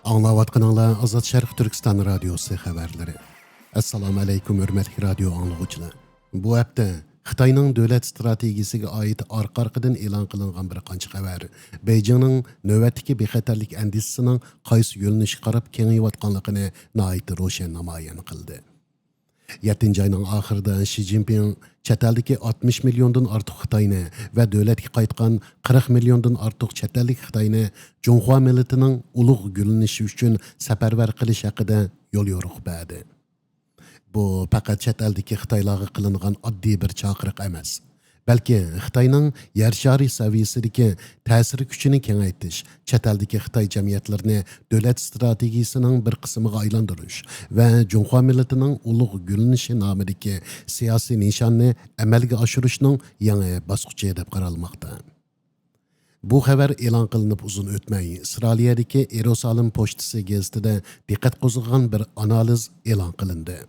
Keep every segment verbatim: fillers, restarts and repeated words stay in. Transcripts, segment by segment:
ئاڭلاۋاتقىنىڭلار ئازاد شەرق تۈركىستان رادىيوسى خەۋەرلىرى. ئەسسالامۇ ئەلەيكۇم، ھۆرمەتلىك رادىيو ئاڭلىغۇچىلار. بۇ ھەپتە خىتاينىڭ دۆلەت ئىستراتېگىيىسىگە ئائىت ئارقا-ئارقىدىن ئېلان قىلىنغان بىر قانچە خەۋەر بېيجىڭنىڭ نۆۋەتتىكى بىخەتەرلىك ئەندىزىسىنىڭ قايسى يۆنىلىشكە قاراپ كېڭىيىۋاتقانلىقىنى ناھايىتى روشەن نامايان قىلدى. يەتتىنچى ئاينىڭ ئاخىرىدا شى جىنپىڭ چەت ئەلدىكى ئاتمىش مىليوندىن ئارتۇق خىتاينى ۋە دۆلەتكە قايتقان قىرىق مىليوندىن ئارتۇق چەت ئەللىك خىتاينى جۇڭخۇا مىللىتىنىڭ ئۇلۇغ گۈللىنىشى ئۈچۈن سەپەرۋەر قىلىش ھەققىدە يوليورۇق بەردى. بۇ پەقەت چەت ئەلدىكى خىتايلارغا قىلىنغان ئاددىي بىر چاقىرىق ئەمەس، بەلكى خىتاينىڭ يەر شارى سەۋىيەسىدىكى تەسىر كۈچىنى كېڭەيتىش، چەت ئەلدىكى خىتاي جەمئىيەتلىرىنى دۆلەت ئىستراتېگىيىسىنىڭ بىر قىسمىغا ئايلاندۇرۇش ۋە جۇڭخۇا مىللىتىنىڭ ئۇلۇغ گۈللىنىشى نامىدىكى سىياسىي نىشاننى ئەمەلگە ئاشۇرۇشنىڭ يېڭى باسقۇچى دەپ قارالماقتا. بۇ خەۋەر ئېلان قىلىنىپ ئۇزۇن ئۆتمەي، ئىسرائىلىيەدىكى ئىيېرۇسالىم پوچتىسى گېزىتىدە دىققەت قوزغىغان بىر ئانالىز ئېلان قىلىندى.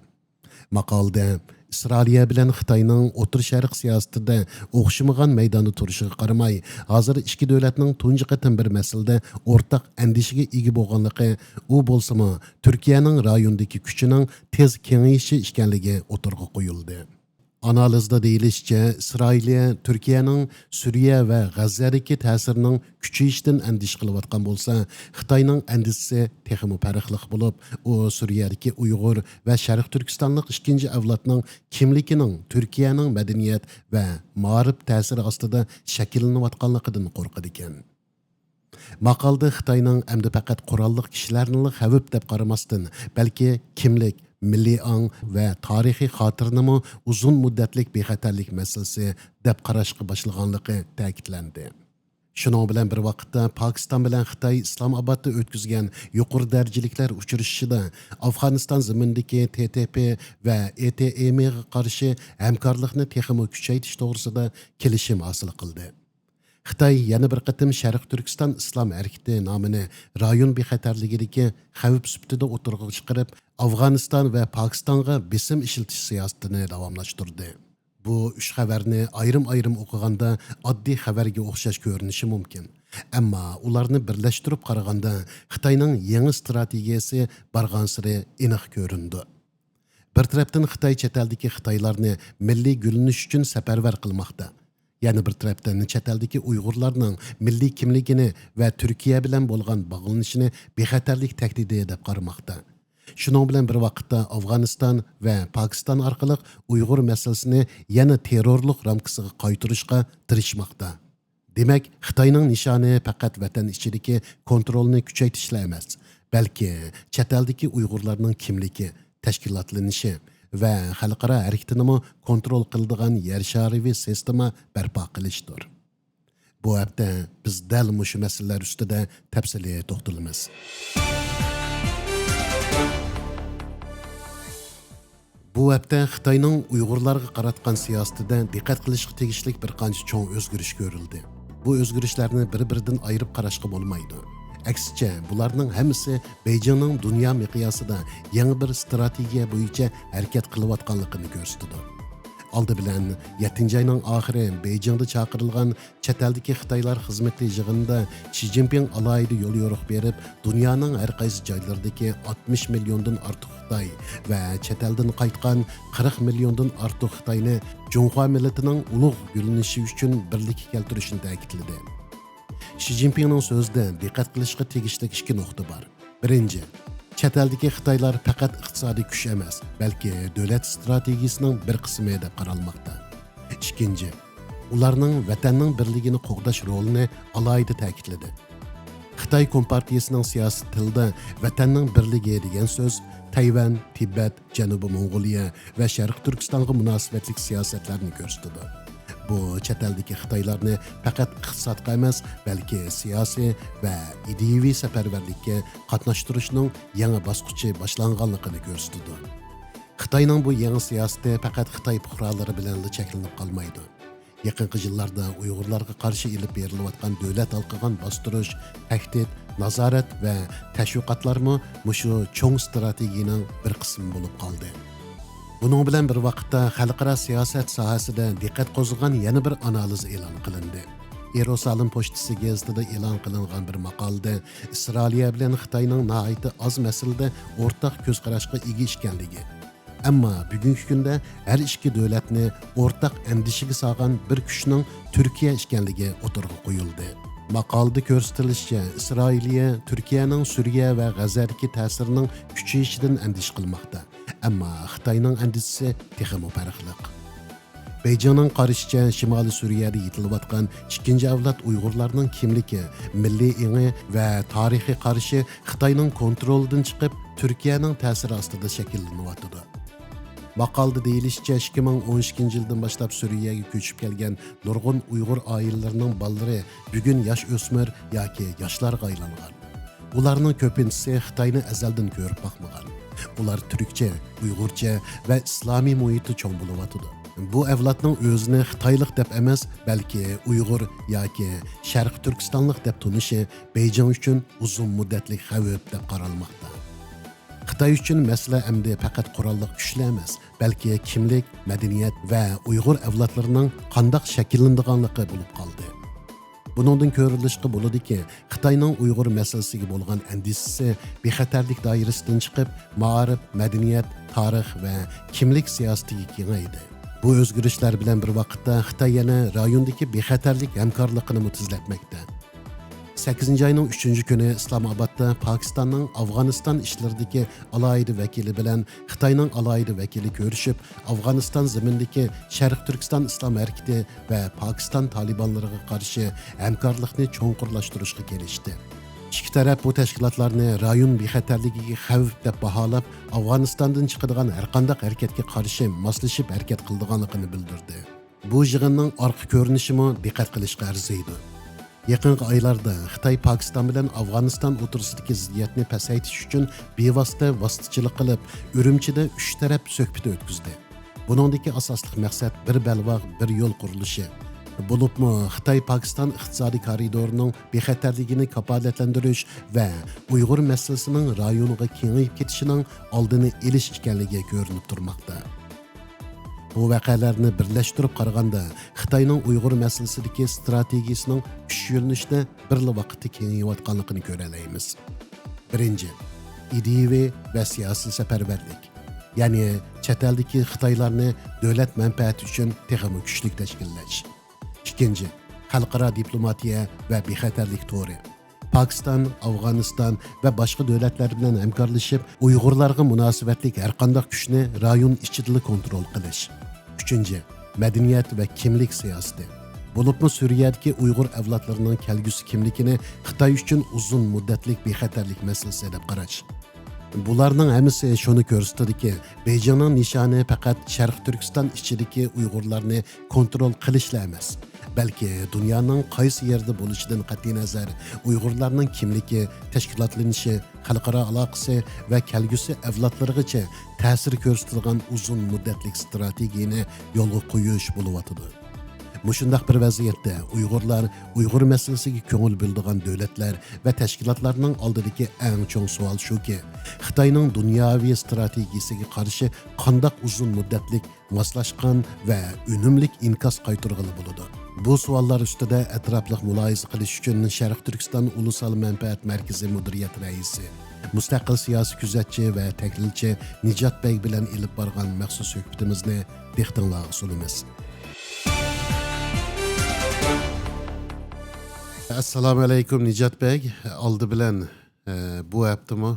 ماقالىدە ئىسرائىلىيە بىلەن خىتاينىڭ ئوتتۇرا شەرق سىياسىتىدە ئوخشىمىغان مەيداندا تۇرۇشىغا قارىماي، ھازىر ئىككى دۆلەتنىڭ تۇنجى قېتىم بىر مەسىلىدە ئورتاق ئەندىشىگە ئىگە بولغانلىقى، ئۇ بولسىمۇ تۈركىيەنىڭ رايوندىكى كۈچىنىڭ تېز كېڭىيىشى ئىكەنلىكى ئوتتۇرىغا قويۇلدى. ئانالىزدا دېيىلىشىچە، ئىسرائىلىيە تۈركىيەنىڭ سۈرىيە ۋە غەززەدىكى تەسىرىنىڭ كۈچىيىشىدىن ئەندىشە قىلىۋاتقان بولسا، خىتاينىڭ ئەندىشىسى تېخىمۇ پەرقلىق بولۇپ، ئۇ سۈرىيەدىكى ئۇيغۇر ۋە شەرقىي تۈركىستانلىق ئىككىنچى ئەۋلادنىڭ كىملىكىنىڭ تۈركىيەنىڭ مەدەنىيەت ۋە مائارىپ تەسىرى ئاستىدا شەكىللىنىۋاتقانلىقىدىن قورقىدىكەن. ماقالىدە خىتاينىڭ ئەمدى پەقەت قوراللىق كىشىلەرنىلا خەۋپ دەپ قارىماستىن، بەلكى كىملىك، مىللىي ئاڭ ۋە تارىخىي خاتىرىنىمۇ ئۇزۇن مۇددەتلىك بىخەتەرلىك مەسىلىسى دەپ قاراشقا باشلىغانلىقى تەكىتلەندى. شۇنىڭ بىلەن بىر ۋاقىتتا، پاكىستان بىلەن خىتاي ئىسلامئابادتا ئۆتكۈزگەن يۇقىرى دەرىجىلىكلەر ئۇچرىشىشىدا ئافغانىستان زېمىنىدىكى تې تې پې ۋە ئېي تې ئېم غا قارشى ھەمكارلىقنى تېخىمۇ كۈچەيتىش توغرىسىدا كېلىشىم ھاسىل قىلدى. خىتاي يەنە بىر قېتىم شەرقىي تۈركىستان ئىسلام ھەرىكىتى نامىنى رايون بىخەتەرلىكىدىكى خەۋپ سۈپىتىدە ئوتتۇرىغا چىقىرىپ، ئافغانىستان ۋە پاكىستانغا بېسىم ئىشلىتىش سىياسىتىنى داۋاملاشتۇردى. بۇ ئۈچ خەۋەرنى ئايرىم-ئايرىم ئوقۇغاندا ئاددىي خەۋەرگە ئوخشاش كۆرۈنۈشى مۇمكىن. ئەمما ئۇلارنى بىرلەشتۈرۈپ قارىغاندا، خىتاينىڭ يېڭى ئىستراتېگىيەسى بارغانسېرى ئېنىق كۆرۈنىدۇ. بىر تەرەپتىن خىتاي چەت ئەلدىكى خىتايلارنى مىللىي گۈللىنىش ئۈچۈن سەپەرۋەر قىلماقتا. يەنە بىر تەرەپتىن چەت ئەلدىكى ئۇيغۇرلارنىڭ مىللىي كىملىكىنى ۋە تۈركىيە بىلەن بولغان باغلىنىشىنى بىخەتەرلىك تەھدىتى دەپ قارىماقتا. شۇنىڭ بىلەن بىر ۋاقىتتا ئافغانىستان ۋە پاكىستان ئارقىلىق ئۇيغۇر مەسىلىسىنى يەنە تېررورلۇق رامكىسىغا قايتۇرۇشقا تىرىشماقتا. دېمەك، خىتاينىڭ نىشانى پەقەت ۋەتەن ئىچىدىكى كونترولنى كۈچەيتىشلا ئەمەس، بەلكى چەت ئەلدىكى ئۇيغۇرلارنىڭ كىملىكى، تەشكىلاتلىنىشى ۋە خەلقئارا ھەرىكىتىنىمۇ كونترول قىلىدىغان يەر شارىۋى سىستېما بەرپا قىلىشتۇر. بۇ ھەپتە بىز دەل مۇشۇ مەسىلىلەر ئۈستىدە تەپسىلىي توختىلىمىز. بۇ ھەپتە خىتاينىڭ ئۇيغۇرلارغا قاراتقان سىياسىتىدە دىققەت قىلىشقا تېگىشلىك بىر قانچە چوڭ ئۆزگىرىش كۆرۈلدى. بۇ ئۆزگىرىشلەرنى بىر-بىرىدىن ئايرىپ قاراشقا بولمايدۇ. ئەكسىچە، بۇلارنىڭ ھەممىسى بېيجىڭنىڭ دۇنيا مىقياسىدا يېڭى بىر ئىستراتېگىيە بويىچە ھەرىكەت قىلىۋاتقانلىقىنى كۆرسىتىدۇ. ئالدى بىلەن، يەتتىنچى ئاينىڭ ئاخىرى بېيجىڭدا چاقىرىلغان چەت ئەلدىكى خىتايلار خىزمىتى يىغىنىدا شى جىنپىڭ ئالاھىدە يوليورۇق بېرىپ، دۇنيانىڭ ھەر قايسى جايلىرىدىكى ئاتمىش مىليوندىن ئارتۇق خىتاي ۋە چەت ئەلدىن قايتقان قىرىق مىليوندىن ئارتۇق خىتاينى جۇڭخۇا مىللىتىنىڭ ئۇلۇغ گۈللىنىشى ئۈچۈن بىرلىككە كەلتۈرۈشنى تەكىتلىدى. شى جىنپىڭنىڭ سۆزىدە دىققەت قىلىشقا تېگىشلىك ئىككى نۇقتا بار. بىرىنچى، چەت ئەلدىكى خىتايلار پەقەت ئىقتىسادىي كۈچ ئەمەس، بەلكى دۆلەت ئىستراتېگىيىسىنىڭ بىر قىسمى دەپ قارالماقتا. ئىككىنچى، ئۇلارنىڭ ۋەتەننىڭ بىرلىكىنى قوغداش رولىنى ئالاھىدە تەكىتلىدى. خىتاي كومپارتىيىسىنىڭ سىياسىي تىلىدا ۋەتەننىڭ بىرلىكى دېگەن سۆز تەيۋەن، تىبەت، جەنۇبىي موڭغۇلىيە ۋە شەرقىي تۈركىستانغا مۇناسىۋەتلىك سىياسەتلەرنى كۆرسىتىدۇ. بۇ چەت ئەلدىكى خىتايلارنى پەقەت ئىقتىسادقا ئەمەس، بەلكى سىياسىي ۋە ئىدىيەۋى سەپەرۋەرلىككە قاتناشتۇرۇشنىڭ يېڭى باسقۇچى باشلانغانلىقىنى كۆرسىتىدۇ. خىتاينىڭ بۇ يېڭى سىياسىتى پەقەت خىتاي پۇقرالىرى بىلەنلا چەكلىنىپ قالمايدۇ. يېقىنقى يىللاردا ئۇيغۇرلارغا قارشى ئېلىپ بېرىلىۋاتقان دۆلەت ھالقىغان باستۇرۇش، تەھدىت، نازارەت ۋە تەشۋىقاتلارمۇ مۇشۇ چوڭ ئىستراتېگىيەنىڭ بىر قىسمى بولۇپ قالدى. بۇنىڭ بىلەن بىر ۋاقىتتا، خەلقئارا سىياسەت ساھەسىدە دىققەت قوزغىغان يەنە بىر ئانالىز ئېلان قىلىندى. ئىيېرۇسالىم پوچتىسى گېزىتىدە ئېلان قىلىنغان بىر ماقالىدە ئىسرائىلىيە بىلەن خىتاينىڭ ناھايىتى ئاز مەسىلىدە ئورتاق كۆز قاراشقا ئىگە ئىكەنلىكى، ئەمما بۈگۈنكى كۈندە ھەر ئىككى دۆلەتنى ئورتاق ئەندىشىگە سالغان بىر كۈچنىڭ تۈركىيە ئىكەنلىكى ئوتتۇرىغا قويۇلدى. ماقالىدە كۆرسىتىلىشىچە، ئىسرائىلىيە تۈركىيەنىڭ سۈرىيە ۋە غەززەدىكى تەسىرىنىڭ كۈچىيىشىدىن ئەندىشە قىلماقتا. ئەمما خىتاينىڭ ئەندىشىسى تېخىمۇ پەرقلىق. بېيجىڭنىڭ قارىشىچە، شىمالىي سۈرىيەدە يېتىلىۋاتقان ئىككىنچى ئەۋلاد ئۇيغۇرلارنىڭ كىملىكى، مىللىي ئېڭى ۋە تارىخىي قارىشى خىتاينىڭ كونترولىدىن چىقىپ، تۈركىيەنىڭ تەسىرى ئاستىدا شەكىللىنىۋاتىدۇ. ماقالىدە دېيىلىشىچە، ئىككى مىڭ ئون ئىككىنچى يىلدىن باشلاپ سۈرىيەگە كۆچۈپ كەلگەن نۇرغۇن ئۇيغۇر ئائىلىلىرىنىڭ بالىلىرى بۈگۈن ياش ئۆسمۈر ياكى ياشلارغا ئايلانغان. ئۇلارنىڭ كۆپىنچىسى خىتاينى ئەزەلدىن كۆرۈپ باقمىغان. ئۇلار تۈركچە، ئۇيغۇرچە ۋە ئىسلامىي مۇھىتتا چوڭ بولۇۋاتىدۇ. بۇ ئەۋلادنىڭ ئۆزىنى خىتايلىق دەپ ئەمەس، بەلكى ئۇيغۇر ياكى شەرقىي تۈركىستانلىق دەپ تونۇشى بېيجىڭ ئۈچۈن ئۇزۇن مۇددەتلىك خەۋپ دەپ قارالماقتا. خىتاي ئۈچۈن مەسىلە ئەمدى پەقەت قوراللىق كۈچلەر ئەمەس، بەلكى كىملىك، مەدەنىيەت ۋە ئۇيغۇر ئەۋلادلىرىنىڭ قانداق شەكىللىنىدىغانلىقى بولۇپ قالدى. بۇنىڭدىن كۆرۈلۈشكە بولىدۇكى، خىتاينىڭ ئۇيغۇر مەسىلىسىگە بولغان ئەندىشىسى بىخەتەرلىك دائىرىسىدىن چىقىپ، مائارىپ، مەدەنىيەت، تارىخ ۋە كىملىك سىياسىتىگە كېڭەيدى. بۇ ئۆزگىرىشلەر بىلەن بىر ۋاقىتتا، خىتاي يەنە رايوندىكى بىخەتەرلىك ھەمكارلىقىنىمۇ تېزلەتمەكتە. سەككىزىنچى ئاينىڭ ئۈچىنچى كۈنى ئىسلامئابادتا پاكىستاننىڭ ئافغانىستان ئىشلىرىدىكى ئالاھىدە ۋەكىلى بىلەن خىتاينىڭ ئالاھىدە ۋەكىلى كۆرۈشۈپ، ئافغانىستان زېمىنىدىكى شەرقىي تۈركىستان ئىسلام ھەرىكىتى ۋە پاكىستان تالىبانلىرىغا قارشى ھەمكارلىقنى چوڭقۇرلاشتۇرۇشقا كېلىشتى. ئىككى تەرەپ بۇ تەشكىلاتلارنى رايون بىخەتەرلىكىگە خەۋپ دەپ باھالاپ، ئافغانىستاندىن چىقىدىغان ھەرقانداق ھەرىكەتكە قارشى ماسلىشىپ ھەرىكەت قىلىدىغانلىقىنى بىلدۈردى. بۇ يىغىننىڭ ئارقا كۆرۈنۈشىمۇ دىققەت قىلىشقا ئەرزىيدۇ. يېقىنقى ئايلاردا خىتاي پاكىستان بىلەن ئافغانىستان ئوتتۇرىسىدىكى زىددىيەتنى پەسەيتىش ئۈچۈن بىۋاسىتە ۋاسىتىچىلىك قىلىپ، ئۈرۈمچىدە ئۈچ تەرەپ سۆھبىتى ئۆتكۈزدى. بۇنىڭدىكى ئاساسلىق مەقسەت بىر بەلباغ، بىر يول قۇرۇلۇشى، بولۇپمۇ خىتاي پاكىستان ئىقتىسادىي كارىدورىنىڭ بىخەتەرلىكىنى كاپالەتلەندۈرۈش ۋە ئۇيغۇر مەسىلىسىنىڭ رايونغا كېڭىيىپ كېتىشىنىڭ ئالدىنى ئېلىش ئىكەنلىكى كۆرۈنۈپ تۇرماقتا. بۇ ۋەقەلەرنى بىرلەشتۈرۈپ قارىغاندا، خىتاينىڭ ئۇيغۇر مەسىلىسىدىكى ئىستراتېگىيىسىنىڭ ئۈچ يۆنىلىشتە بىرلا ۋاقىتتا كېڭىيىۋاتقانلىقىنى كۆرەلەيمىز. بىرىنچى، ئىدىيىۋى ۋە سىياسىي سەپەرۋەرلىك، يەنى چەت ئەلدىكى خىتايلارنى دۆلەت مەنپەئەتى ئۈچۈن تېخىمۇ كۈچلۈك تەشكىللەش. ئىككىنچى، خەلقئارا دىپلوماتىيە ۋە بىخەتەرلىك تورى. پاكىستان، ئافغانىستان ۋە باشقا دۆلەتلەر بىلەن ھەمكارلىشىپ، ئۇيغۇرلارغا مۇناسىۋەتلىك ھەرقانداق كۈچنى رايون ئىچىدىلا كونترول قىلىش. ئۈچىنچى، مەدەنىيەت ۋە كىملىك سىياسىتى. بولۇپمۇ سۈرىيەدىكى ئۇيغۇر ئەۋلادلىرىنىڭ كەلگۈسى كىملىكىنى خىتاي ئۈچۈن ئۇزۇن مۇددەتلىك بىخەتەرلىك مەسىلىسى دەپ قاراش. بۇلارنىڭ ھەممىسى شۇنى كۆرسىتىدۇكى، بېيجىڭنىڭ نىشانى پەقەت شەرقىي تۈركىستان ئىچىدىكى ئۇيغۇرلارنى كونترول قىلىشلا ئەمەس، بەلكى دۇنيانىڭ قايسى يېرىدە بولۇشىدىن قەتئىينەزەر، ئۇيغۇرلارنىڭ كىملىكى، تەشكىلاتلىنىشى، خەلقئارا ئالاقىسى ۋە كەلگۈسى ئەۋلادلىرىغىچە تەسىر كۆرسىتىدىغان ئۇزۇن مۇددەتلىك ئىستراتېگىيەنى يولغا قويۇش بولۇۋاتىدۇ. مۇشۇنداق بىر ۋەزىيەتتە ئۇيغۇرلار ئۇيغۇر مەسىلىسىگە كۆڭۈل بۆلىدىغان دۆلەتلەر ۋە تەشكىلاتلارنىڭ ئالدىدىكى ئەڭ چوڭ سوئال شۇكى، خىتاينىڭ دۇنياۋى ئىستراتېگىيىسىگە قارشى قانداق ئۇزۇن مۇددەتلىك، ماسلاشقان ۋە ئۈنۈملۈك ئىنكاس قايتۇرغىلى بولىدۇ؟ بۇ سوئاللار ئۈستىدە ئەتراپلىق مۇلاھىزە قىلىش ئۈچۈن شەرقىي تۈركىستان ئۇلۇسئارا مەنپەئەت مەركىزى مۇدىرىيەت رەئىسى، مۇستەقىل سىياسىي كۆزەتچى ۋە تەھلىلچى نىجات بەگ بىلەن ئېلىپ بارغان مەخسۇس سۆھبىتىمىزنى دىققىتىڭلارغا سۇنىمىز. ئەسسالامۇ ئەلەيكۇم، نىجات بەگ. ئالدى بىلەن، ئە، بۇ ھەپتىمۇ،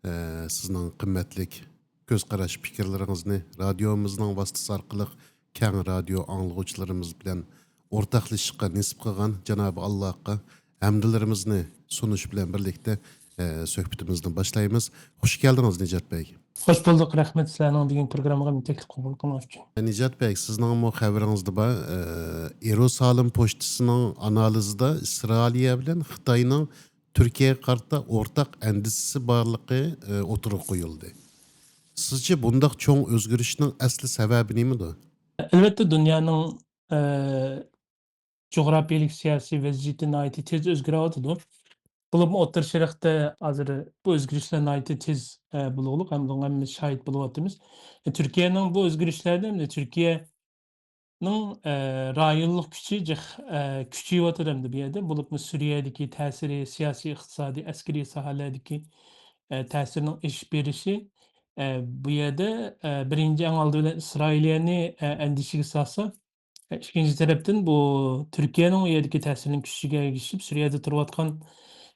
ئە، سىزنىڭ قىممەتلىك كۆز قاراش، پىكىرلىرىڭىزنى رادىيومىزنىڭ ۋاسىتىسى ئارقىلىق كەڭ رادىيو ئاڭلىغۇچىلىرىمىز بىلەن ئورتاقلىشىشقا نېسىپ قىلغان جانابى ئاللاھقا ھەمدلىرىمىزنى سۇنۇش بىلەن بىرلىكتە، ئە، سۆھبىتىمىزنى باشلايمىز. خۇش كەلدىڭىز، نىجات بەگ. خوش بولدۇق، رەھمەت سىلەرنىڭ بۈگۈن پروگراممىغا مېنى تەكلىپ قوبۇل قىلغىنىڭىز ئۈچۈن. نىجات بەگ، سىزنىڭمۇ خەۋىرىڭىزدە بار، ئە، ئىيېرۇسالىم پوچتىسىنىڭ ئانالىزىدا ئىسرائىلىيە بىلەن خىتاينىڭ تۈركىيەگە قارىتا ئورتاق ئەندىشىسى بارلىقى، ئە، ئوتتۇرىغا قويۇلدى. سىزچە بۇنداق چوڭ ئۆزگىرىشنىڭ ئەسلى سەۋەبى نېمىدۇ؟ ئەلۋەتتە، دۇنيانىڭ ئە، جۇغراپىيەلىك سىياسىي ۋەزىيىتى ناھايىتى تېز ئۆزگىرىۋاتىدۇ. بولۇپمۇ ئوتتۇرا شەرقتە ھازىر بۇ ئۆزگىرىشلەر ناھايىتى تېز، ئە، بولغۇلۇق، ھەم بۇنىڭغا ھەممىمىز شاھىت بولۇۋاتىمىز. ئە، تۈركىيەنىڭ بۇ ئۆزگىرىشلەردىن، ئە، تۈركىيەنىڭ، ئە، رايونلۇق كۈچى جىق، ئە، كۈچىيىۋاتىدۇ ئەمدى بۇ يەردە. بولۇپمۇ سۈرىيەدىكى تەسىرى، سىياسىي، ئىقتىسادىي، ئەسكىرىي ساھەلەردىكى، ئە، تەسىرىنىڭ ئېشىپ بېرىشى، ئە، بۇ يەردە، ئە، بىرىنچى، ئەڭ ئالدى بىلەن ئىسرائىلىيەنى، ئە، ئەندىشىگە سالسا، ئىككىنچى تەرەپتىن، بۇ تۈركىيەنىڭ ئۇ يەردىكى تەسىرىنىڭ كۈچىگە ئەگىشىپ، سۈرىيەدە تۇرۇۋاتقان،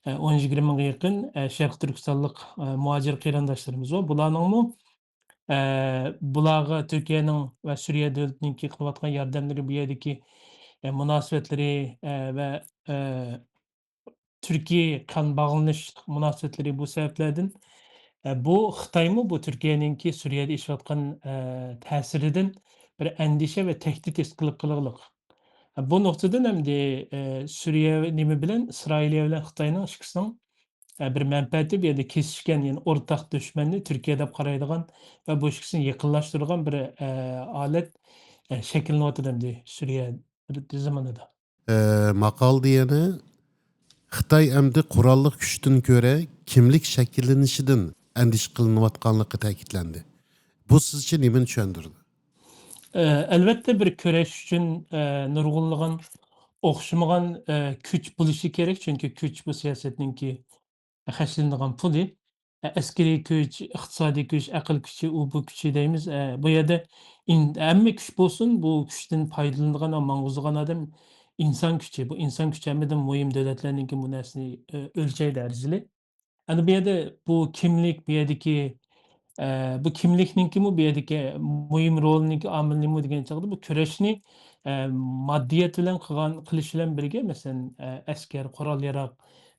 ئە، ئون يىگىرمە مىڭغا يېقىن، ئە، شەرقىي تۈركىستانلىق، ئە، مۇھاجىر قېرىنداشلىرىمىز بار. بۇلارنىڭمۇ، ئە، بۇلارغا تۈركىيەنىڭ ۋە سۈرىيە دۆلىتىنىڭكى قىلىۋاتقان ياردەملىرى، بۇ يەردىكى، ئە، مۇناسىۋەتلىرى، ئە، ۋە، ئە، تۈركىي قان باغلىنىشلىق مۇناسىۋەتلىرى بۇ سەۋەبلەردىن، ئە، بۇ خىتايمۇ بۇ تۈركىيەنىڭكى سۈرىيەدە ئېشىۋاتقان، ئە، تەسىرىدىن بىر ئەندىشە ۋە تەھدىت ھېس قىلىپ قېلىغلىق. ئە، بۇ نۇقتىدىن ئەمدى، ئە، سۈرىيە نېمە بىلەن، ئىسرائىلىيە بىلەن خىتاينىڭ ئىككىسىنىڭ، ئە، بىر مەنپەئەتى بۇ يەردە كېسىشكەن، يەنى ئورتاق دۈشمەننى تۈركىيە دەپ قارايدىغان ۋە بۇ ئىككىسىنى يېقىنلاشتۇرىدىغان بىر، ئە، ھالەت، ئە، شەكىللىنىۋاتىدۇ ئەمدى سۈرىيە زېمىنىدا. ئە، ماقالىدا يەنە خىتاي ئەمدى قوراللىق كۈچتىن كۆرە كىملىك شەكىللىنىشىدىن ئەندىشە قىلىنىۋاتقانلىقى تەكىتلەندى. بۇ سىزچە نېمىنى چۈشەندۈرىدۇ؟ ئە، ئەلۋەتتە، بىر كۈرەش ئۈچۈن، ئە، نۇرغۇنلىغان ئوخشىمىغان، ئە، كۈچ بولۇشى كېرەك، چۈنكى كۈچ بۇ سىياسەتنىڭكى خەجلىنىدىغان پۇلى، ئە، ئەسكىرىي كۈچ، ئىقتىسادىي كۈچ، ئەقىل كۈچى، ئۇ بۇ كۈچى دەيمىز. ئە، بۇ يەردە ئىن-، ھەممە كۈچ بولسۇن، بۇ كۈچتىن پايدىلىنىدىغان ۋە ماڭغۇزىدىغان ئادەم ئىنسان كۈچى. بۇ ئىنسان كۈچى ھەممىدىن مۇھىم، دۆلەتلەرنىڭكى بۇ نەرسىنى، ئە، ئۆلچەي دەرىجىلىك. ئەنە بۇ يەردە بۇ كىملىك، بۇ يەردىكى، ئە، بۇ كىملىكنىڭكىمۇ بۇ يەردىكى مۇھىم رولىنىڭكى ئامىلى نېمە دېگەن چاغدا، بۇ كۈرەشنى، ئە، ماددىيەت بىلەن قىلغان، قىلىش بىلەن بىرگە، مەسىلەن، ئە، ئەسكەر، قورال-ياراغ،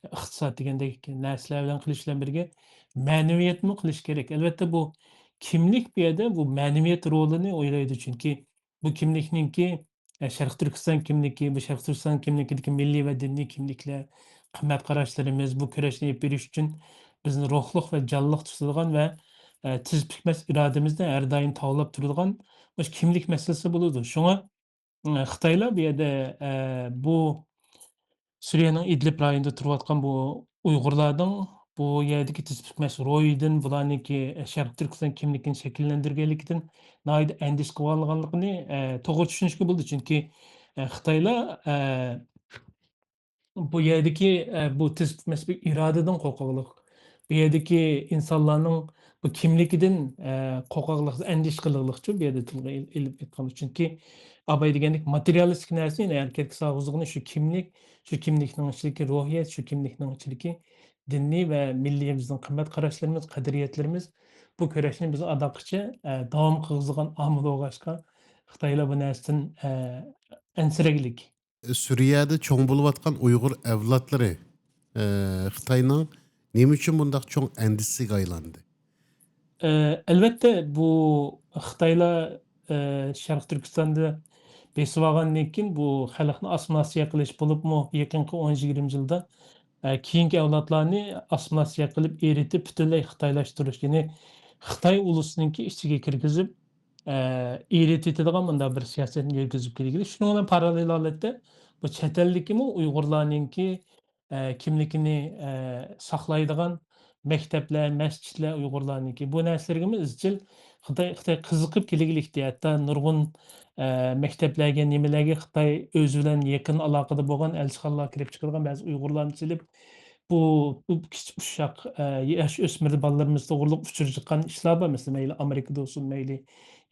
ئىقتىساد دېگەندەك نەرسىلەر بىلەن قىلىش بىلەن بىرگە مەنىۋىيەتمۇ قىلىش كېرەك. ئەلۋەتتە، بۇ كىملىك بۇ يەردە بۇ مەنىۋىيەت رولىنى ئوينايدۇ، چۈنكى بۇ كىملىكنىڭكى، ئە، شەرقىي تۈركىستان كىملىكى، بۇ شەرقىي تۈركىستان كىملىكىدىكى مىللىي ۋە دىنىي كىملىكلەر، قىممەت قاراشلىرىمىز، بۇ كۈرەشنى ئېلىپ بېرىش ئۈچۈن بىزنى روھلۇق ۋە جانلىق تۇتىدىغان ۋە، ئە، تىز پۈكمەس ئىرادىمىزنى ھەر دائىم تاۋلاپ تۇرىدىغان مۇشۇ كىملىك مەسىلىسى بولىدۇ. شۇڭا، ئە، خىتايلار بۇ يەردە، ئە، بۇ سۈرىيەنىڭ ئىدلىب رايونىدا تۇرۇۋاتقان بۇ ئۇيغۇرلارنىڭ بۇ يەردىكى تىز پۈكمەس روھىدىن، بۇلارنىڭكى شەرقىي تۈركىستان كىملىكىنى شەكىللەندۈرگەنلىكىدىن ناھايىتى ئەندىشە قىلىۋالغانلىقىنى، ئە، توغرا چۈشىنىشكە بولىدۇ. چۈنكى، ئە، خىتايلار، ئە، بۇ يەردىكى، ئە، بۇ تىز پۈكمەس بىر ئىرادىدىن قورقاقلىق، بۇ يەردىكى ئىنسانلارنىڭ بۇ كىملىكىدىن، ئە، قورقاقلىق، ئەندىشە قىلىقلىقچۇ بۇ يەردە تىلغا ئېل-، ئېلىپ ئېيتقاندا. چۈنكى ئاباي دېگەندەك ماتېرىيالىستىك نەرسىنى، يەنى ھەرىكەتكە سالغۇزىدىغىنى شۇ كىملىك، شۇ كىملىكنىڭ ئىچىدىكى روھىيەت، شۇ كىملىكنىڭ ئىچىدىكى دىنىي ۋە مىللىي بىزنىڭ قىممەت قاراشلىرىمىز، قەدرىيەتلىرىمىز، بۇ كۈرەشنى بىز ئاداققىچە، ئە، داۋام قىلغۇزىدىغان ئامىل بولغاچقا، خىتايلار بۇ نەرسىدىن، ئە، ئەنسىرەكلىك. سۈرىيەدە چوڭ بولۇۋاتقان ئۇيغۇر ئەۋلادلىرى، ئە، خىتاينىڭ نېمە ئۈچۈن بۇنداق چوڭ ئەندىشىسىگە ئايلاندى؟ ئە، ئەلۋەتتە، بۇ خىتايلار، ئە، شەرقىي تۈركىستاندا بېسىۋالغاندىن كېيىن، بۇ خەلقنى ئاسسىمىلياتسىيە قىلىش بولۇپمۇ، يېقىنقى ئون يىگىرمە يىلدا، ئە، كېيىنكى ئەۋلادلارنى ئاسسىمىلياتسىيە قىلىپ، ئېرىتىپ، پۈتۈنلەي خىتايلاشتۇرۇش، يەنى خىتاي ئۇلۇسىنىڭكى ئىچىگە كىرگۈزۈپ، ئە، ئېرىتىۋېتىدىغان مۇنداق بىر سىياسەتنى يۈرگۈزۈپ كەلگىلى. شۇنىڭ بىلەن پاراللېل ھالەتتە بۇ چەت ئەلدىكىمۇ ئۇيغۇرلارنىڭكى، ئە، كىملىكىنى، ئە، ساقلايدىغان مەكتەپلەر، مەسچىتلەر ئۇيغۇرلارنىڭكى، بۇ نەرسىلەرگىمۇ ئىزچىل خىتاي، خىتاي قىزىقىپ كېلگىلىكتى. ھەتتا نۇرغۇن، ئە، مەكتەپلەرگە، نېمىلەرگە خىتاي ئۆزى بىلەن يېقىن ئالاقىدا بولغان ئەلچىخانىلار كىرىپ چىقىدىغان بەزى ئۇيغۇرلارنى سېلىپ، بۇ، بۇ كىچىك ئۇششاق، ئە، ياش ئۆسمۈر بالىلىرىمىز توغرىلىق ئۇچۇر چىققان ئىشلار بار. مەسىلەن، مەيلى ئامېرىكىدا بولسۇن، مەيلى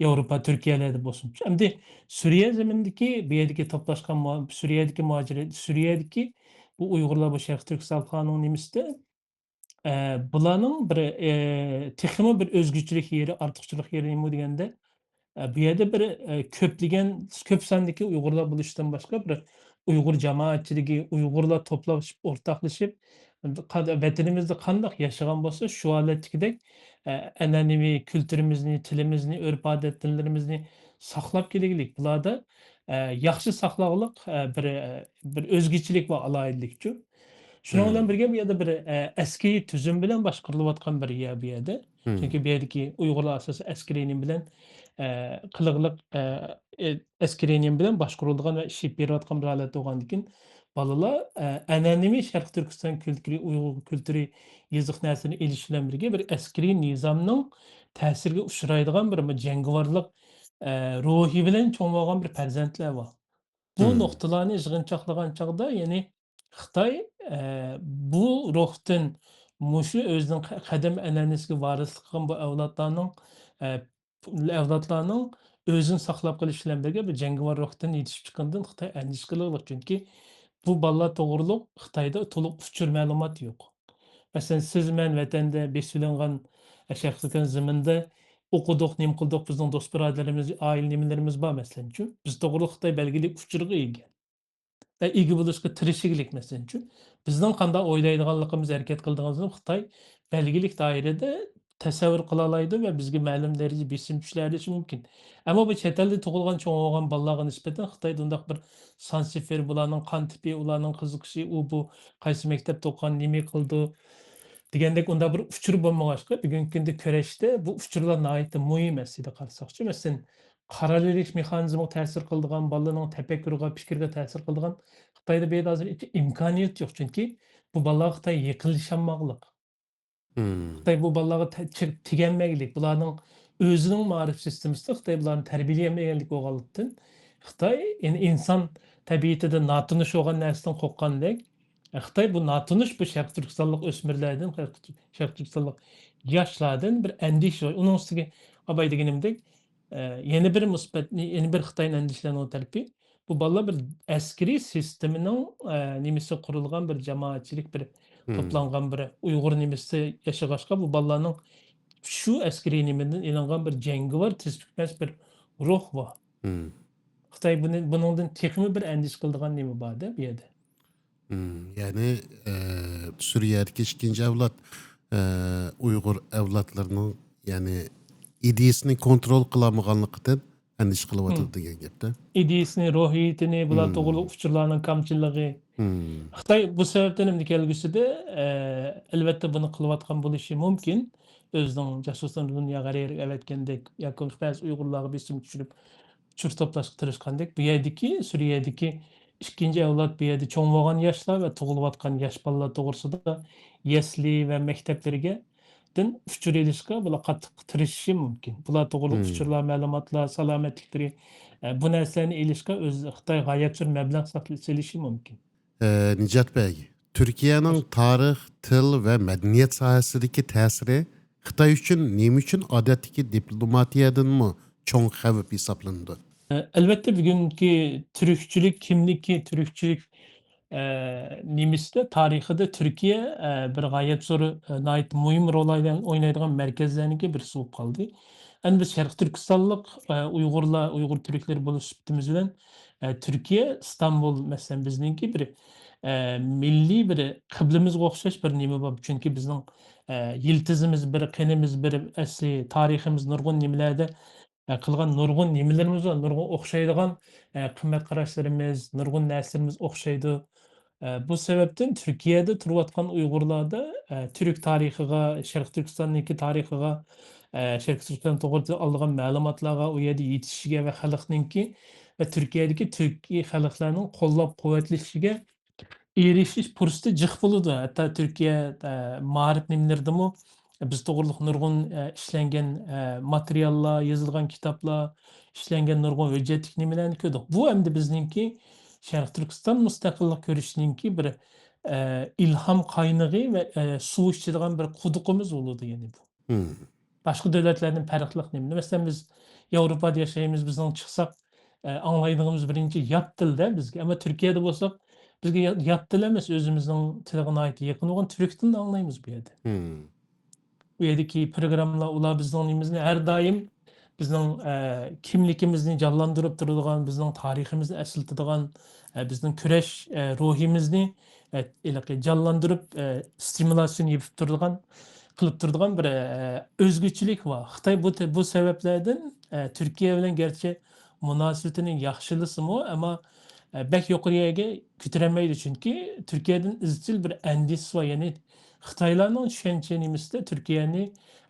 ياۋروپا، تۈركىيەلەردە بولسۇن. ئەمدى سۈرىيە زېمىنىدىكى، بۇ يەردىكى توپلاشقان مۇ-، سۈرىيەدىكى مۇھاجىرەت، سۈرىيەدىكى بۇ ئۇيغۇرلار بۇ شەرقىي تۈركىستان خىتاينىڭ نېمىسىدە، ئە، بۇلارنىڭ بىر، ئە، تېخىمۇ بىر ئۆزگىچىلىك يېرى، ئارتۇقچىلىق يېرى نېمە دېگەندە، ئە، بۇ يەردە بىر، ئە، كۆپلىگەن، كۆپ ساندىكى ئۇيغۇرلار بولۇشتىن باشقا، بىر ئۇيغۇر جامائەتچىلىكى، ئۇيغۇرلار توپلاشىپ، ئورتاقلىشىپ، قا-، ۋەتىنىمىزدە قانداق ياشىغان بولسا، شۇ ھالەتتىكىدەك، ئە، ئەنئەنىۋى كۈلتۈرىمىزنى، تىلىمىزنى، ئۆرپ-ئادەت، دىنلىرىمىزنى ساقلاپ كېلىگلىك. بۇلاردا، ئە، ياخشى ساقلاغلىق، ئە، بىر، بىر ئۆزگىچىلىك ۋە ئالاھىدىلىكچۇ. شۇنىڭ بىلەن بىرگە، بۇ يەردە بىر، ئە، ئەسكىرىي تۈزۈم بىلەن باشقۇرۇلۇۋاتقان بىر يەر بۇ يەردە. چۈنكى بۇ يەردىكى ئۇيغۇرلار ئاساسەن ئەسكىرىي نېمە بىلەن، ئە، قىلىقلىق، ئە، ئە، ئەسكىرىي نېمە بىلەن باشقۇرۇلىدىغان ۋە ئىش ئېلىپ بېرىۋاتقان بىر ھالەتتە بولغاندىكىن، بالىلار، ئە، ئەنئەنىۋى شەرقىي تۈركىستان كۈلتۈرى، ئۇيغۇر كۈلتۈرى، يېزىق نەرسىنى ئېلىش بىلەن بىرگە بىر ئەسكىرىي نىزامنىڭ تەسىرىگە ئۇچرايدىغان بىر جەڭگىۋارلىق، ئە، روھى بىلەن چوڭ بولغان بىر پەرزەنتلەر بار. بۇ مم. نۇقتىلارنى يىغىنچاقلىغان چاغدا، يەنى خىتاي، ئە، بۇ روھتىن مۇشۇ ئۆزىنىڭ قە-، قەدىم ئەنئەنىسىگە ۋارىسلىق قىلغان بۇ ئەۋلادلارنىڭ، ئە، ئەۋلادلارنىڭ ئۆزىنى ساقلاپ قېلىش بىلەن بىرگە بىر جەڭگىۋار روھتىن يېتىشىپ چىققىنىدىن خىتاي ئەندىشە قىلىۋاتىدۇ. چۈنكى بۇ بالىلار توغرۇلۇق خىتايدا تولۇق ئۇچۇر مەلۇمات يوق. مەسىلەن، سىز، مەن ۋەتەندە بېسىۋېلىنغان، ئە، شەرقىي تۈركىستان زېمىنىدا ئوقۇدۇق، نېمە قىلدۇق، بىزنىڭ دوست بۇرادەرلىرىمىز، ئائىلە نېمىلىرىمىز بار، مەسىلەنچۇ. بىز توغرۇلۇق خىتاي بەلگىلىك ئۇچۇرغا ئىگە. ۋە ئىگە بولۇشقا تىرىشىگلىك، مەسىلەنچۇ. بىزنىڭ قانداق ئويلايدىغانلىقىمىز، ھەرىكەت قىلىدىغانلىقىمىزنى خىتاي بەلگىلىك دائىرىدە تەسەۋۋۇر قىلالايدۇ ۋە بىزگە مەلۇم دەرىجىدە بېسىم كۈچلەۋېلىشى مۇمكىن. ئەمما بۇ چەت ئەلدە تۇغۇلغان، چوڭ بولغان بالىلارغا نىسبەتەن خىتايدا ئۇنداق بىر سان سىفىر، بۇلارنىڭ قان تىپى، ئۇلارنىڭ قىزىقىشى، ئۇ بۇ قايسى مەكتەپتە ئوقۇغان، نېمە قىلىدۇ دېگەندەك ئۇنداق بىر ئۇچۇر بولمىغاچقا، بۈگۈنكى كۈندە كۈرەشتە بۇ ئۇچۇرلار ناھايىتى مۇھىم ئەسلىدە قارىساقچۇ. مەسىلەن، قارار ئېلىش مېخانىزمىغا تەسىر قىلىدىغان، بالىنىڭ تەپەككۇرىغا، پىكرىگە تەسىر قىلىدىغان خىتايدا بۇ يەردە ھازىر ھېچ ئىمكانىيەت يوق. چۈنكى بۇ بالىلارغا خىتاي يېقىنلىشالماقلىق. مم. خىتاي بۇ بالىلارغا تە-، چىر-، تېگەلمەكلىك. بۇلارنىڭ ئۆزىنىڭ مائارىپ سىستېمىسىدا خىتاي بۇلارنى تەربىيەلىيەلمىگەنلىك بولغانلىقتىن، خىتاي، يەنى ئىنسان تەبىئىتىدە ناتونۇش بولغان نەرسىدىن قورققاندەك، خىتاي بۇ ناتونۇش بۇ شەرقىي تۈركىستانلىق ئۆسمۈرلەردىن، شەرقىي تۈركىستانلىق ياشلاردىن بىر ئەندىشە بار. ئۇنىڭ ئۈستىگە ئاباي دېگىنىمدەك، ئە، يەنە بىر مۇسبەت، يەنە بىر خىتاينى ئەندىشىلەندۈرگەن تەرىپى، بۇ بالىلار بىر ئەسكىرىي سىستېمىنىڭ، ئە، نېمىسى قۇرۇلغان بىر جامائەتچىلىك، بىر مم. توپلانغان بىر ئۇيغۇر نېمىسى ياشىغاچقا، بۇ بالىلارنىڭ شۇ ئەسكىرىي نېمىدىن ئېلىنغان بىر جەڭگىۋار تىز پۈكمەس بىر روھ بار. مم. خىتاي بۇنى، بۇنىڭدىن تېخىمۇ بىر ئەندىشە قىلىدىغان نېمە بار-دە بۇ يەردە. مم. يەنى، ئە، سۈرىيەدىكى ئىككىنچى ئەۋلاد، ئە، ئۇيغۇر ئەۋلادلىرىنىڭ، يەنى ئىدىيىسىنى كونترول قىلالمىغانلىقىدىن ئەندىشە قىلىۋاتىدۇ مم. دېگەن گەپتە. ئىدىيىسىنى، روھىيىتىنى، بۇلار مم. توغرىلىق ئۇچۇرلارنىڭ كامچىللىقى. مم. خىتاي بۇ سەۋەبتىن ئەمدى كەلگۈسىدە، ئە، ئەلۋەتتە بۇنى قىلىۋاتقان بولۇشى مۇمكىن. ئۆزىنىڭ جاسۇسلىرىنى دۇنياغا ھەر يەرگە ئەۋەتكەندەك ياكى بەزى ئۇيغۇرلارغا بېسىم چۈشۈرۈپ، ئۇچۇر توپلاشقا تىرىشقاندەك، بۇ يەردىكى، سۈرىيەدىكى ئىككىنچى ئەۋلاد، بۇ يەردە چوڭ بولغان ياشلار ۋە تۇغۇلۇۋاتقان ياش بالىلار توغرىسىدا يەسلى ۋە مەكتەپلەرگە دىن ئۇچۇر ئېلىشقا بۇلار قاتتىق تىرىشىشى مۇمكىن. بۇلار توغرىلىق مم. ئۇچۇرلار، مەلۇماتلار، سالامەتلىكلىرى، ئە، بۇ نەرسىلەرنى ئېلىشقا ئۆز خىتاي غايەت زور مەبلەغ ساقلىشى مۇمكىن. ئە، نىجات بەگ، تۈركىيەنىڭ تارىخ، تىل ۋە مەدەنىيەت ساھەسىدىكى تەسىرى خىتاي ئۈچۈن نېمە ئۈچۈن ئادەتتىكى دىپلوماتىيەدىنمۇ چوڭ خەۋپ ھېسابلىنىدۇ؟ ئە، ئەلۋەتتە، بۈگۈنكى تۈركچىلىك كىملىكى، تۈركچىلىك، ئە، نېمىسىدە، تارىخىدا تۈركىيە، ئە، بىر غايەت زور، ئە، ناھايىتى مۇھىم رول ئوينايدىغان مەركەزلەرنىڭكى بىرسى بولۇپ قالدى. ئەمدى بىز شەرقىي تۈركىستانلىق، ئە، ئۇيغۇرلار، ئۇيغۇر تۈركلىرى بولۇش سۈپىتىمىز بىلەن، ئە، تۈركىيە، ئىستانبۇل، مەسىلەن، بىزنىڭكى بىر، ئە، مىللىي بىر قىبلىمىزگە ئوخشاش بىر نېمە بار. چۈنكى بىزنىڭ، ئە، يىلتىزىمىز بىر، قېنىمىز بىر، ئەسلى تارىخىمىز نۇرغۇن نېمىلەردە، ئە، قىلغان نۇرغۇن نېمىلىرىمىز بار، نۇرغۇن ئوخشايدىغان، ئە، قىممەت قاراشلىرىمىز، نۇرغۇن نەرسىلىرىمىز ئوخشايدۇ. ئە، بۇ سەۋەبتىن تۈركىيەدە تۇرۇۋاتقان ئۇيغۇرلاردا، ئە، تۈرك تارىخىغا، شەرقىي تۈركىستاننىڭكى تارىخىغا، ئە، شەرقىي تۈركىستان توغرىسىدا ئالىدىغان مەلۇماتلارغا، ئۇ يەردە يېتىشىشىگە ۋە خەلقنىڭكى ۋە تۈركىيەدىكى تۈركىي خەلقلەرنىڭ قوللاپ قۇۋۋەتلىشىگە ئېرىشىش پۇرسىتى جىق بولىدۇ. ھەتتا تۈركىيە، ئە، مائارىپ نېمىلىرىدىمۇ بىز توغرىلىق نۇرغۇن، ئە، ئىشلەنگەن، ئە، ماتېرىياللار، يېزىلغان كىتابلار، ئىشلەنگەن نۇرغۇن ھۆججەتلىك نېمىلەرنى كۆردۇق. بۇ ئەمدى بىزنىڭكى شەرقىي تۈركىستان مۇستەقىللىق كۈرىشىنىڭكى بىر، ئە، ئىلھام قاينىغى ۋە، ئە، سۇ ئىچىدىغان بىر قۇدۇقىمىز بولىدۇ، يەنى بۇ. مم. باشقا دۆلەتلەردىن پەرقلىق نېمە؟ مەسىلەن، بىز ياۋروپادا ياشايمىز، بىزنىڭ چىقساق، ئە، ئاڭلايدىغىنىمىز بىرىنچى يات تىلدە بىزگە. ئەمما تۈركىيەدە بولساق، بىزگە يا-، يات تىل ئەمەس، ئۆزىمىزنىڭ تىلىغا ناھايىتى يېقىن بولغان تۈرك تىلىنى ئاڭلايمىز بۇ يەردە. مم. بۇ يەردىكى پروگراممىلار، ئۇلار بىزنىڭ نېمىمىزنى ھەر دائىم بىزنىڭ، ئە، كىملىكىمىزنى جانلاندۇرۇپ تۇرىدىغان، بىزنىڭ تارىخىمىزنى ئەسلىتىدىغان، ئە، بىزنىڭ كۈرەش، ئە، روھىمىزنى، ئە، ھېلىقى جانلاندۇرۇپ، ئە، ستىمۇلياتسىيە يېپىپ تۇرىدىغان، قىلىپ تۇرىدىغان بىر، ئە، ئۆزگىچىلىك بار. خىتاي بۇ، بۇ سەۋەبلەردىن، ئە، تۈركىيە بىلەن گەرچە مۇناسىۋىتىنى ياخشىلىسىمۇ، ئەمما، ئە، بەك يۇقىرى يەرگە كۆتۈرەلمەيدۇ. چۈنكى تۈركىيەدىن ئىزچىل بىر ئەندىشىسى بار. يەنى خىتايلارنىڭ چۈشەنچە نېمىسىدە تۈركىيەنى،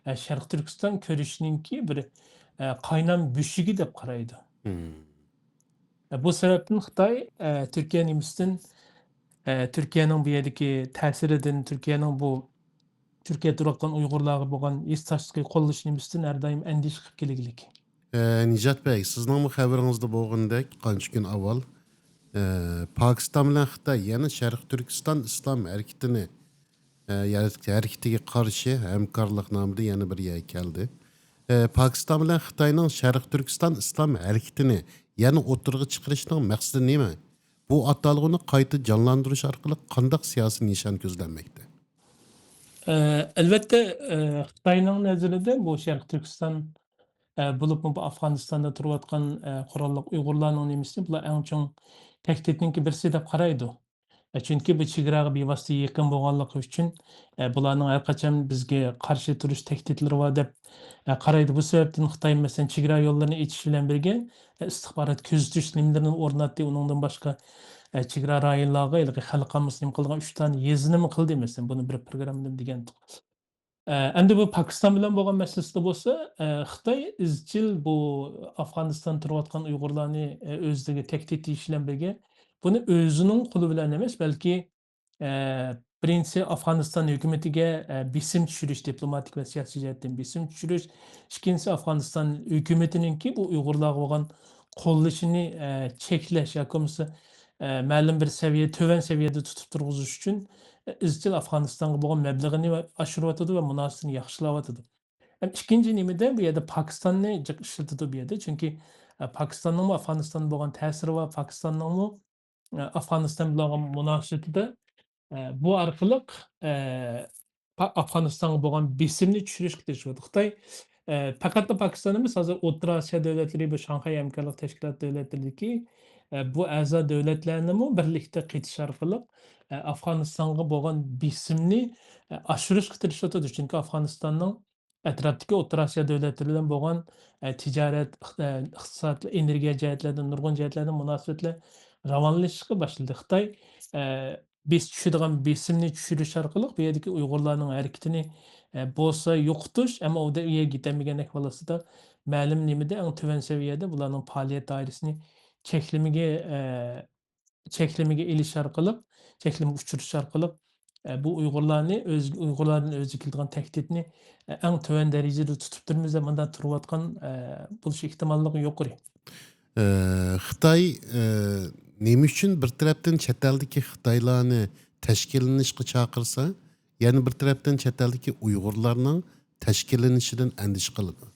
ئە، شەرقىي تۈركىستان كۆرۈشنىڭكى بىر، ئە، قاينام بۆشۈكى دەپ قارايدۇ. ئە، بۇ سەۋەبتىن خىتاي، ئە، تۈركىيە نېمىسىدىن، ئە، تۈركىيەنىڭ بۇ يەردىكى تەسىرىدىن، تۈركىيەنىڭ بۇ تۈركىيەدە تۇرۇۋاتقان ئۇيغۇرلارغا بولغان ھېسداشلىقى، قوللىشى نېمىسىدىن ھەر دائىم ئەندىشە قىلىپ كېلىگلىك. ئە، نىجات بەگ، سىزنىڭمۇ خەۋىرىڭىزدە بولغىنىدەك، قانچە كۈن ئاۋۋال، ئە، پاكىستان بىلەن خىتاي يەنە شەرقىي تۈركىستان ئىسلام ھەرىكىتىنى، ئە، يەر-، ھەرىكىتىگە قارشى ھەمكارلىق نامىدا يەنە بىر يەرگە كەلدى. ئە، پاكىستان بىلەن خىتاينىڭ شەرقىي تۈركىستان ئىسلام ھەرىكىتىنى يەنە ئوتتۇرىغا چىقىرىشنىڭ مەقسىتى نېمە؟ بۇ ئاتالغۇنى قايتا جانلاندۇرۇش ئارقىلىق قانداق سىياسىي نىشان كۆزلەنمەكتە؟ ئە، ئەلۋەتتە، ئە، خىتاينىڭ نەزىرىدە بۇ شەرقىي تۈركىستان، ئە، بولۇپمۇ بۇ ئافغانىستاندا تۇرۇۋاتقان، ئە، قوراللىق ئۇيغۇرلارنىڭ نېمىسى، بۇلار ئەڭ چوڭ تەھدىتنىڭكى بىرسى دەپ قارايدۇ. ئە، چۈنكى بۇ چېگراغا بىۋاسىتە يېقىن بولغانلىقى ئۈچۈن، ئە، بۇلارنىڭ ھەر قاچان بىزگە قارشى تۇرۇش تەھدىتلىرى بار دەپ، ئە، قارايدۇ. بۇ سەۋەبتىن خىتاي، مەسىلەن، چېگرا يوللىرىنى ئېچىش بىلەن بىرگە، ئە، ئىستىخبارات كۆزىتىش نېمىلىرىنى ئورناتتى. ئۇنىڭدىن باشقا، ئە، چېگرا رايونلارغا ھېلىقى خەلقئارامىز نېمە قىلغان ئۈچ دانە يېزىنىمۇ قىلدى، مەسىلەن، بۇنى بىر پروگراممىدا دېگەنتۇق. ئە، ئەمدى بۇ پاكىستان بىلەن بولغان مەسىلىسىدە بولسا، ئە، خىتاي ئىزچىل بۇ ئافغانىستان تۇرۇۋاتقان ئۇيغۇرلارنى، ئە، ئۆزلىرىگە تەھدىت دېيىش بىلەن بىرگە، بۇنى ئۆزىنىڭ قولى بىلەن ئەمەس، بەلكى، ئە، بىرىنچىسى ئافغانىستان ھۆكۈمىتىگە، ئە، بېسىم چۈشۈرۈش، دىپلوماتىك ۋە سىياسىي جەھەتتىن بېسىم چۈشۈرۈش، ئىككىنچىسى ئافغانىستان ھۆكۈمىتىنىڭكى بۇ ئۇيغۇرلارغا بولغان قوللىشىنى، ئە، چەكلەش ياكى بولمىسا، ئە، مەلۇم بىر سەۋىيە، تۆۋەن سەۋىيەدە تۇتۇپ تۇرغۇزۇش ئۈچۈن، ئە، ئىزچىل ئافغانىستانغا بولغان مەبلىغىنى ۋە ئاشۇرۇۋاتىدۇ ۋە مۇناسىۋىتىنى ياخشىلاۋاتىدۇ. ھەم ئىككىنچى نېمىدە بۇ يەردە پاكىستاننى جىق ئىشلىتىدۇ بۇ يەردە. چۈنكى، ئە، پاكىستاننىڭمۇ ئافغانىستاندا بولغان تەسىرى بار، پاكىستاننىڭمۇ، ئە، ئافغانىستان بىلەن بولغان مۇناسىۋىتىدە، ئە، بۇ ئارقىلىق، ئە، پا-، ئافغانىستانغا بولغان بېسىمنى چۈشۈرۈشكە تىرىشىۋاتىدۇ. خىتاي، ئە، پەقەتلا پاكىستان ئەمەس، ھازىر ئوتتۇرا ئاسىيا دۆلەتلىرى، بۇ شاڭخەي ھەمكارلىق تەشكىلاتى دۆلەتلىرىدىكى، ئە، بۇ ئەزا دۆلەتلەرنىمۇ بىرلىكتە قېتىش ئارقىلىق، ئە، ئافغانىستانغا بولغان بېسىمنى، ئە، ئاشۇرۇشقا تىرىشىۋاتىدۇ. چۈنكى ئافغانىستاننىڭ ئەتراپتىكى ئوتتۇرا ئاسىيا دۆلەتلىرى بىلەن بولغان، ئە، تىجارەت، ئىق-، ئە، ئىقتىساد، ئېنېرگىيە جەھەتلەردىن، نۇرغۇن جەھەتلەردىن مۇناسىۋەتلەر راۋانلىشىشقا باشلىدى. خىتاي، ئە، بېس-، چۈشىدىغان بېسىمنى چۈشۈرۈش ئارقىلىق بۇ يەردىكى ئۇيغۇرلارنىڭ ھەرىكىتىنى، ئە، بولسا يوقىتىش، ئەمما ئۇ دە-، ئۇ يەرگە يېتەلمىگەن ئەھۋال ئاستىدا مەلۇم نېمىدە ئەڭ تۆۋەن سەۋىيەدە بۇلارنىڭ پائالىيەت دائىرىسىنى چەكلىمىگە، ئە، چەكلىمىگە ئېلىش ئارقىلىق، چەكلىمىگە ئۇچرىتىش ئارقىلىق، ئە، بۇ ئۇيغۇرلارنى ئۆز-، ئۇيغۇرلاردىن ئۆزىگە كېلىدىغان تەھدىتنى، ئە، ئەڭ تۆۋەن دەرىجىدە تۇتۇپ تۇرىمىز دەپ مۇنداق تۇرۇۋاتقان، ئە، بولۇش ئېھتىماللىقى يۇقىرى. ئە، خىتاي، ئە، نېمە ئۈچۈن بىر تەرەپتىن چەت ئەلدىكى خىتايلارنى تەشكىللىنىشقا چاقىرسا، يەنە بىر تەرەپتىن چەت ئەلدىكى ئۇيغۇرلارنىڭ تەشكىللىنىشىدىن ئەندىشە قىلىدۇ؟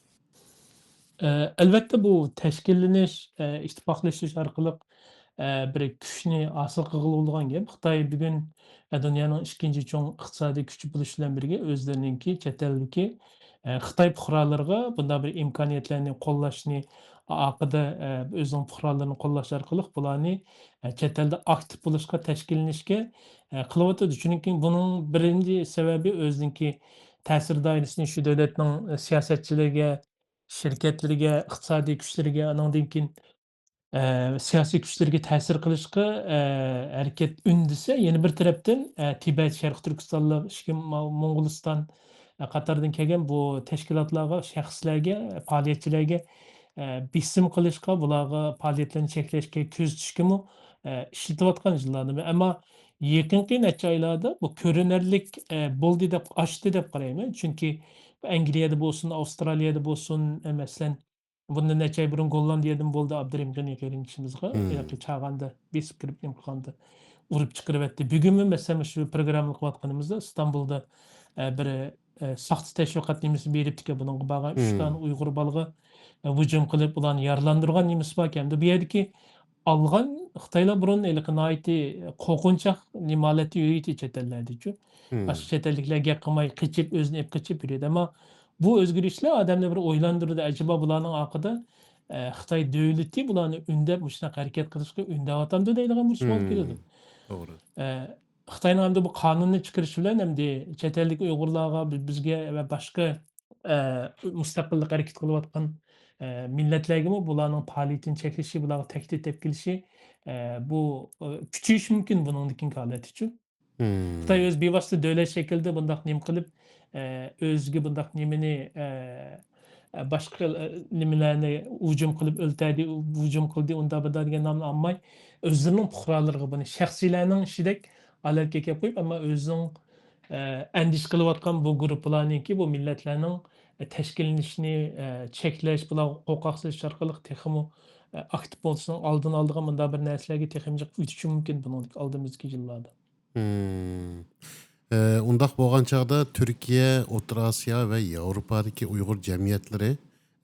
ئە، ئەلۋەتتە، بۇ تەشكىللىنىش، ئە، ئىتتىپاقلىشىش ئارقىلىق، ئە، بىر كۈچنى ھاسىل قىلغىلى بولىدىغان گەپ. خىتاي بۈگۈن، ئە، دۇنيانىڭ ئىككىنچى چوڭ ئىقتىسادىي كۈچى بولۇش بىلەن بىرگە، ئۆزلىرىنىڭكى چەت ئەلدىكى، ئە، خىتاي پۇقرالىرىغا بۇنداق بىر ئىمكانىيەتلەرنى قوللاشنى، ئارقىدا، ئە، ئۆزىنىڭ پۇقرالىرىنى قوللاش ئارقىلىق بۇلارنى، ئە، چەت ئەلدە ئاكتىپ بولۇشقا، تەشكىللىنىشكە، ئە، قىلىۋاتىدۇ. چۈنكى بۇنىڭ بىرىنچى سەۋەبى ئۆزىنىڭكى تەسىر دائىرىسىنى شۇ دۆلەتنىڭ، ئە، سىياسەتچىلىرىگە، شىركەتلىرىگە، ئىقتىسادىي كۈچلىرىگە، ئانىڭدىن كېيىن، ئە، سىياسىي كۈچلىرىگە تەسىر قىلىشقا، ئە، ھەرىكەت ئۈندىسە، يەنە بىر تەرەپتىن، ئە، تىبەت، شەرقىي تۈركىستانلىق ئىچكى مو-، موڭغۇلىستان، ئە، قاتاردىن كەلگەن بۇ تەشكىلاتلارغا، شەخسلەرگە، پائالىيەتچىلەرگە، ئە، بېسىم قىلىشقا، بۇلارغا پائالىيەتلىرىنى چەكلەشكە، كۆزىتىشكىمۇ، ئە، ئىشلىتىۋاتقان يىللاردىن بىرى. ئەمما يېقىنقى نەچچە ئايلاردا بۇ كۆرۈنەرلىك، ئە، بولدى دەپ، ئاشتى دەپ قارايمەن. چۈنكى ئەنگلىيەدە بولسۇن، ئاۋسترالىيەدە بولسۇن، ئە، مەسىلەن، بۇندىن نەچچە ئاي بۇرۇن گوللاندىيەدىمۇ بولدى، ئابدۇرېھىم غېنى قېرىندىشىمىزغا ھېلىقى چاغاندا بېسىپ كىرىپ نېمە قىلغاندا ئۇرۇپ چىقىرىۋەتتى. بۈگۈنمۇ مەسىلەن، مۇشۇ پروگرامما قىلىۋاتقىنىمىزدا ئىستانبۇلدا، ئە، بىر، ئە، ساختا تەشۋىقات نېمىسى بېرىپتىكەن، بۇنىڭغا بارغان ئۈچ دانە ئۇيغۇر بالىغا، ئە، ھۇجۇم قىلىپ، ئۇلارنى يارىلاندۇرغان نېمىسى باركەن. ئەمدى بۇ يەردىكى ئالغان، خىتايلار بۇرۇن ھېلىقى ناھايىتى قورقۇنچاق نېمە ھالەتتە يۈرىدى چەت ئەللەردىچۇ. باشقا چەت ئەللىكلەر گەپ قىلماي، قېچىپ، ئۆزىنى ئېلىپ قېچىپ يۈرىدۇ. ئەمما بۇ ئۆزگىرىشلەر ئادەمنى بىر ئويلاندۇرىدۇ. ئەجەبا بۇلارنىڭ ئارقىدا، ئە، خىتاي دۆلىتى بۇلارنى ئۈندەپ، مۇشۇنداق ھەرىكەت قىلىشقا ئۈندەۋاتامدۇ دەيدىغان بىر سوئال كېلىدۇ. توغرا. ئە، خىتاينىڭ ئەمدى بۇ قانۇننى چىقىرىشى بىلەن ئەمدى چەت ئەلدىكى ئۇيغۇرلارغا، بىز-، بىزگە ۋە باشقا، ئە، مۇستەقىللىق ھەرىكىتى قىلىۋاتقان، ئە، مىللەتلەرگىمۇ بۇلارنىڭ پائالىيىتىنى چەكلىشى، بۇلارغا تەھدىت دەپ كېلىشى، ئە، بۇ، ئە، كۈچىيىشى مۇمكىن بۇنىڭدىن كېيىنكى ھالەتتىچۇ. خىتاي ئۆزى بىۋاسىتە دۆلەت شەكلىدە بۇنداق نېمە قىلىپ، ئە، ئۆزىگە بۇنداق نېمىنى، ئە، ئە، باشقا، ئە، نېمىلەرنى ھۇجۇم قىلىپ ئۆلتۈردى، ھۇجۇم قىلدى، ئۇنداق بۇنداق دېگەن نامنى ئالماي، ئۆزلىرىنىڭ پۇقرالىرىغا بۇنى شەخسىيلەرنىڭ ئىشىدەك ھالەتكە كەپ قويۇپ، ئەمما ئۆزىنىڭ، ئە، ئەندىشە قىلىۋاتقان بۇ گۇرۇپپىلارنىڭكى، بۇ مىللەتلەرنىڭ، ئە، تەشكىللىنىشىنى، ئە، چەكلەش، بۇلارغا قورقاق سېلىش ئارقىلىق تېخىمۇ، ئە، ئاكتىپ بولۇشىنىڭ ئالدىنى ئالىدىغان مۇنداق بىر نەرسىلەرگە تېخىمۇ جىق ئۆتۈشى مۇمكىن بۇنىڭدىكى ئالدىمىزدىكى يىللاردا. ھىم. ئە، ئۇنداق بولغان چاغدا تۈركىيە، ئوتتۇرا ئاسىيا ۋە ياۋروپادىكى ئۇيغۇر جەمئىيەتلىرى،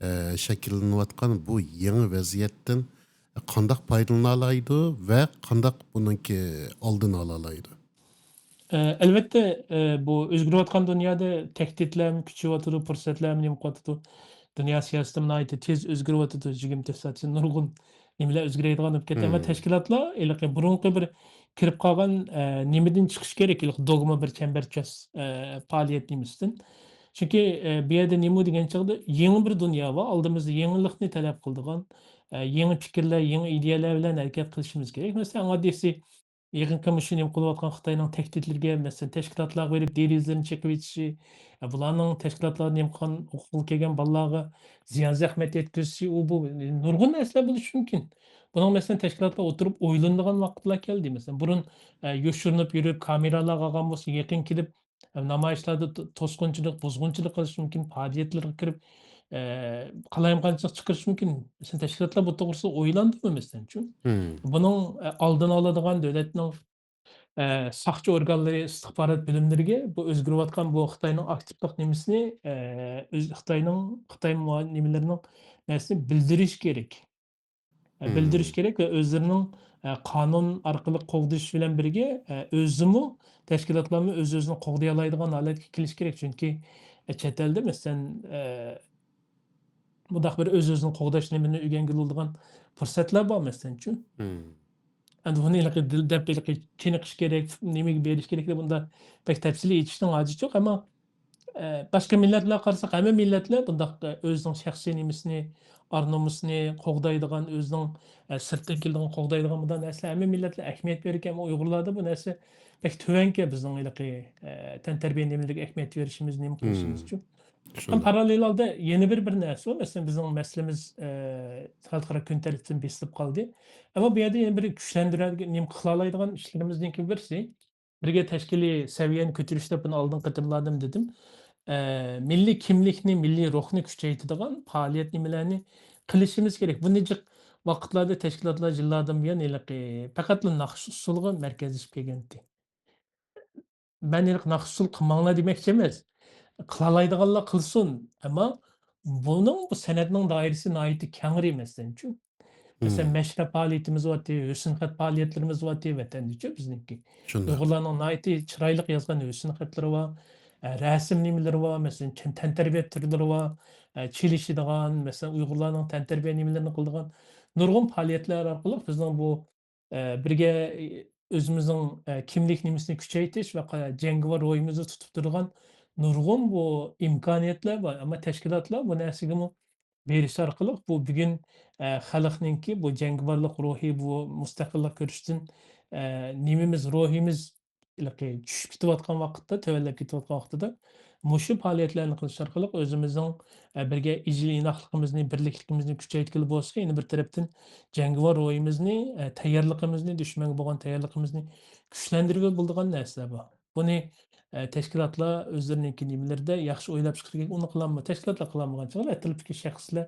ئە، شەكىللىنىۋاتقان بۇ يېڭى ۋەزىيەتتىن قانداق پايدىلىنالايدۇ ۋە قانداق بۇنىڭكى ئالدىنى ئالالايدۇ؟ ئە، ئەلۋەتتە، ئە، بۇ ئۆزگىرىۋاتقان دۇنيادا تەھدىتلەرمۇ كۈچىيىۋاتىدۇ، پۇرسەتلەرمۇ نېمە قىلىۋاتىدۇ. دۇنيا سىياسىتىمۇ ناھايىتى تېز ئۆزگىرىۋاتىدۇ. يىگىرمە تۆت سائەت ئىچىدە نۇرغۇن نېمىلەر ئۆزگىرىدىغان بولۇپ كەتتى. ئەمما ھىم. تەشكىلاتلار ھېلىقى بۇرۇنقى بىر كىرىپ قالغان، ئە، نېمىدىن چىقىش كېرەك، ھېلىقى دوگما بىر چەمبەرچاس، ئە، پائالىيەت نېمىسىدىن. چۈنكى، ئە، بۇ يەردە نېمە دېگەن چاغدا يېڭى بىر دۇنيا بار، ئالدىمىزدا يېڭىلىقنى تەلەپ قىلىدىغان، ئە، يېڭى پىكىرلەر، يېڭى ئىدىيەلەر بىلەن ھەرىكەت قىلىشىمىز كېرەك. مەسىلەن، ئەڭ ئاددىيسى، يېقىنقى مۇشۇ نېمە قىلىۋاتقان خىتاينىڭ تەھدىتلىرىگە، مەسىلەن، تەشكىلاتلارغا بېرىپ دېرىزىلىرىنى چېقىۋېتىشى، ئە، بۇلارنىڭ تەشكىلاتلاردا نېمە قىلغان، ئوقۇغىلى كەلگەن بالىلارغا زىيان-زەخمەت يەتكۈزۈشى، ئۇ، بۇ، نۇرغۇن نەرسىلەر بولۇشى مۇمكىن. بۇنىڭ، مەسىلەن، تەشكىلاتلار ئولتۇرۇپ ئويلىنىدىغان ۋاقىتلار كەلدى. مەسىلەن، بۇرۇن، ئە، يوشۇرۇنۇپ يۈرۈپ، كامېرالارغا ئالغان بولسا، يېقىن كېلىپ، ئە، نامايىشلاردا تو-، توسقۇنچىلىق، بۇزغۇنچىلىق قىلىشى مۇمكىن، پائالىيەتلىرىگە كىرىپ، ئە، قالايمىقانچىلىق چىقىرىشى مۇمكىن. مەسىلەن، تەشكىلاتلار بۇ توغرىسىدا ئويلاندىمۇ، مەسىلەنچۇ؟ ھىم. بۇنىڭ، ئە، ئالدىنى ئالىدىغان دۆلەتنىڭ، ئە، ساقچى ئورگانلىرى، ئىستىخبارات بۆلۈملىرىگە بۇ ئۆزگىرىۋاتقان بۇ خىتاينىڭ ئاكتىپلىق نېمىسىنى، ئە، ئۆز، خىتاينىڭ، خىتاي مۇ-، نېمىلىرىنىڭ نەرسىنى بىلدۈرۈش كېرەك. ئە، بىلدۈرۈش مم. كېرەك ۋە ئۆزلىرىنىڭ، ئە، قانۇن ئارقىلىق قوغدىشى بىلەن بىرگە، ئە، ئۆزىمۇ، تەشكىلاتلارمۇ ئۆز-ئۆزىنى قوغدىيالايدىغان ھالەتكە كېلىشى كېرەك. چۈنكى، ئە، چەت ئەلدە، مەسىلەن، ئە، مۇنداق بىر ئۆز-ئۆزىنى قوغداش نېمىنى ئۆگەنگىلى بولىدىغان پۇرسەتلەر بار، مەسىلەنچۇ. مم. ئەمدى بۇنى ھېلىقى دىل دەپ، ھېلىقى چېنىقىش كېرەك، نېمىگە بېرىش كېرەك دەپ، بۇنداق بەك تەپسىلىي ئېيتىشنىڭ ھاجىتى يوق. ئەمما، ئە، باشقا مىللەتلەرگە قارىساق، ھەممە مىللەتلەر بۇنداق، ئە، ئۆزىنىڭ شەخسىي نېمىسىنى، ئار-نومۇسىنى قوغدايدىغان، ئۆزىنىڭ، ئە، سىرتتىن كېلىدىغان قوغدايدىغان بۇنداق نەرسىلەر ھەممە مىللەتلەر ئەھمىيەت بېرىدىكەن. ئەمما ئۇيغۇرلاردا بۇ نەرسە بەك تۆۋەنكەن، بىزنىڭ ھېلىقى، ئە، تەنتەربىيە نېمىلىرىگە ئەھمىيەت بېرىشىمىز، نېمە قىلىشىمىز مم. ئۈچۈن. ھەم شۇنداق. پاراللېل ھالدا يەنە بىر، بىر نەرسە بار. مەسىلەن، بىزنىڭ مەسىلىمىز، ئە، خەلقئارا كۈن تەرتىپىدىن بېسىلىپ قالدى. ئەمما بۇ يەردە يەنە بىر كۈچلەندۈرەلىگەن، نېمە قىلالايدىغان ئىشلىرىمىزنىڭكى بىرسى، بىرگە تەشكىلىي سەۋىيەنى كۆتۈرۈش دەپ بۇنى ئالدىنقى قېتىملاردىمۇ دېدىم. ئە، مىللىي كىملىكنى، مىللىي روھنى كۈچەيتىدىغان پائالىيەت نېمىلەرنى قىلىشىمىز كېرەك. بۇنى جىق ۋاقىتلاردا تەشكىلاتلار يىللاردىن بۇيان ھېلىقى پەقەتلا ناخشا ئۇسسۇلىغا مەركەزلىشىپ كەلگەنتى. مەن ھېلىقى ناخشا ئۇسسۇل قىلماڭلار دېمەكچى ئەمەس. قىلالايدىغانلار قىلسۇن. ئەمما بۇنىڭ، بۇ سەنئەتنىڭ دائىرىسى ناھايىتى كەڭرى، مەسىلەنچۇ. مەسىلەن، مم. مەشرەپ پائالىيىتىمىز بارتى، ھۆسن خەت پائالىيەتلىرىمىز بارتى ۋەتەندىچۇ بىزنىڭكى. شۇنداق. ئۇيغۇرلارنىڭ ناھايىتى چىرايلىق يازغان ھۆسن خەتلىرى بار، ئە، رەسىم نېمىلىرى بار، مەسىلەن، تەن-، تەنتەربىيە تۈرلىرى بار، ئە، چېلىشىدىغان، مەسىلەن، ئۇيغۇرلارنىڭ تەنتەربىيە نېمىلىرىنى قىلىدىغان نۇرغۇن پائالىيەتلەر ئارقىلىق بىزنىڭ بۇ ئە، بىرگە، ئۆزىمىزنىڭ، ئە، كىملىك نېمىسىنى كۈچەيتىش ۋە قا-، جەڭگىۋار روھىمىزنى تۇتۇپ تۇرىدىغان نۇرغۇن بۇ ئىمكانىيەتلەر بار. ئەمما تەشكىلاتلار بۇ نەرسىگىمۇ بېرىش ئارقىلىق بۇ بۈگۈن، ئە، خەلقنىڭكى بۇ جەڭگىۋارلىق روھى، بۇ مۇستەقىللىق كۈرىشىدىن، ئە، نېمىمىز، روھىمىز ھېلىقى چۈشۈپ كېتىۋاتقان ۋاقىتتا، تۆۋەنلەپ كېتىۋاتقان ۋاقتىدا مۇشۇ پائالىيەتلەرنى قىلىش ئارقىلىق ئۆزىمىزنىڭ، ئە، بىرگە ئىجىل-ئىناقلىقىمىزنى، بىرلىكلىكىمىزنى كۈچەيتكىلى بولسا، يەنە بىر تەرەپتىن جەڭگىۋار روھىمىزنى، ئە، تەييارلىقىمىزنى، دۈشمەنگە بولغان تەييارلىقىمىزنى كۈچلەندۈرگىلى بولىدىغان نەرسىلەر بار. بۇنى، ئە، تەشكىلاتلار ئۆزلىرىنىڭكى نېمىلىرىدە ياخشى ئويلاپ چىقىشى كېرەك. ئۇنى قىلالماي، تەشكىلاتلار قىلالمىغان چاغدا ئەتراپتىكى شەخسلەر،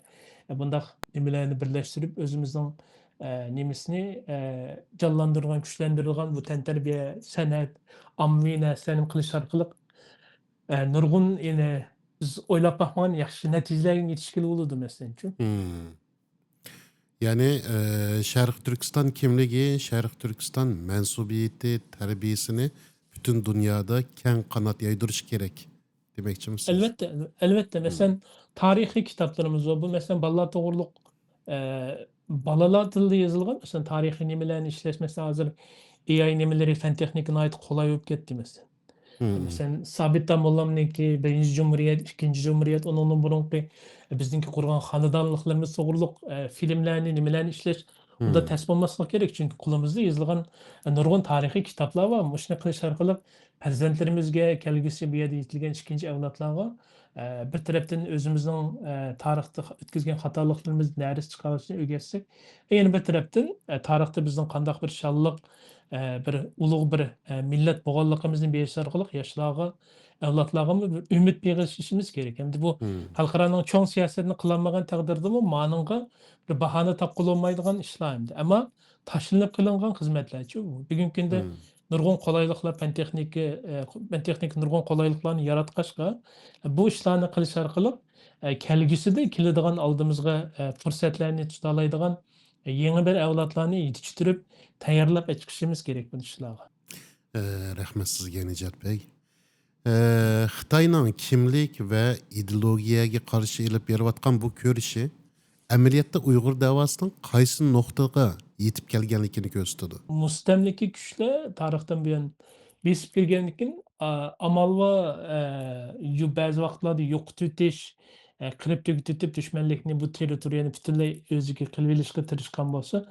ئە، بۇنداق نېمىلەرنى بىرلەشتۈرۈپ، ئۆزىمىزنىڭ، ئە، نېمىسىنى، ئە، جانلاندۇرىدىغان، كۈچلەندۈرىدىغان بۇ تەنتەربىيە، سەنئەت، ئاممىۋى نەرسىلەرنى قىلىش ئارقىلىق، ئە، نۇرغۇن، يەنە بىز ئويلاپ باقمىغان ياخشى نەتىجىلەرگە يېتىشكىلى بولىدۇ، مەسىلەنچۇ. مم. يەنى، ئە، شەرقىي تۈركىستان كىملىكى، شەرقىي تۈركىستان مەنسۇبىيىتى تەربىيەسىنى پۈتۈن دۇنيادا كەڭ قانات يايدۇرۇش كېرەك دېمەكچىمۇسىز؟ ئەلۋەتتە، ئەلۋەتتە. مم. مەسىلەن، تارىخىي كىتابلىرىمىز بار. بۇ، مەسىلەن، بالىلار توغرۇلۇق، ئە، بالىلار تىلىدا يېزىلغان، مەسىلەن، تارىخىي نېمىلەرنى ئىشلەش، مەسىلەن، ھازىر ئېئاي نېمىلىرى، فەن تېخنىكا ناھايىتى قولاي بولۇپ كەتتى، مەسىلەن. مم. مەسىلەن، سابىت داموللامنىڭكى بىرىنچى جۇمھۇرىيەت، ئىككىنچى جۇمھۇرىيەت، ئۇنىڭدىن بۇرۇنقى بىزنىڭكى قۇرغان خانىدانلىقلىرىمىز توغرۇلۇق، ئە، فىلىملەرنى، نېمىلەرنى ئىشلەش، ئۇنداق تەس بولماسلىق كېرەك، چۈنكى قولىمىزدا يېزىلغان نۇرغۇن تارىخىي كىتابلار بار. مۇشۇنى قىلىش ئارقىلىق پەرزەنتلىرىمىزگە، كەلگۈسى بۇ يەردە يېتىلگەن ئىككىنچى ئەۋلادلارغا، ئە، بىر تەرەپتىن ئۆزىمىزنىڭ، ئە، تارىختا ئۆتكۈزگەن خاتالىقلىرىمىزدىن دەرس چىقارىشنى ئۆگەتسەك، يەنە بىر تەرەپتىن، ئە، تارىختا بىزنىڭ قانداق بىر شانلىق، ئە، بىر ئۇلۇغ بىر، ئە، مىللەت بولغانلىقىمىزنى بېرىش ئارقىلىق ياشلارغا، ئەۋلادلارغىمۇ بىر ئۈمىد بېغىشلىشىمىز كېرەك. ئەمدى بۇ خەلقئارانىڭ چوڭ سىياسىتىنى قىلالمىغان تەقدىردىمۇ مانىڭغا بىر باھانە تاپقىلى بولمايدىغان ئىشلار ئەمدى. ئەمما تاشلىنىپ قېلىنغان خىزمەتلەرچۇ بۇ. بۈگۈنكى كۈندە نۇرغۇن قولايلىقلار، پەن تېخنىكا، ئە، پەن تېخنىكا نۇرغۇن قولايلىقلارنى ياراتقاچقا، بۇ ئىشلارنى قىلىش ئارقىلىق، ئە، كەلگۈسىدە كېلىدىغان ئالدىمىزغا، ئە، پۇرسەتلەرنى تۇتالايدىغان، ئە، يېڭى بىر ئەۋلادلارنى يېتىشتۈرۈپ، تەييارلاپ ئەچىقىشىمىز كېرەك بۇ ئىشلارغا. ئە، رەھمەت سىزگە، نىجات بەگ. ئە، خىتاينىڭ كىملىك ۋە ئىدېئولوگىيەگە قارشى ئېلىپ بېرىۋاتقان بۇ كۈرىشى ئەمەلىيەتتە ئۇيغۇر دەۋاسىنىڭ قايسى نۇقتىغا يېتىپ كەلگەنلىكىنى كۆرسىتىدۇ. مۇستەملىكە كۈچلەر تارىختىن بۇيان بېسىپ كىرگەندىن كېيىن، ئا-، ئامال بار، ئە، يو-، بەزى ۋاقىتلاردا يوقىتىۋېتىش، ئە، قىرىپ تۈگىتىۋېتىپ، دۈشمەنلىكنى، بۇ تېررىتورىيەنى پۈتۈنلەي ئۆزىگە قىلىۋېلىشقا تىرىشقان بولسا،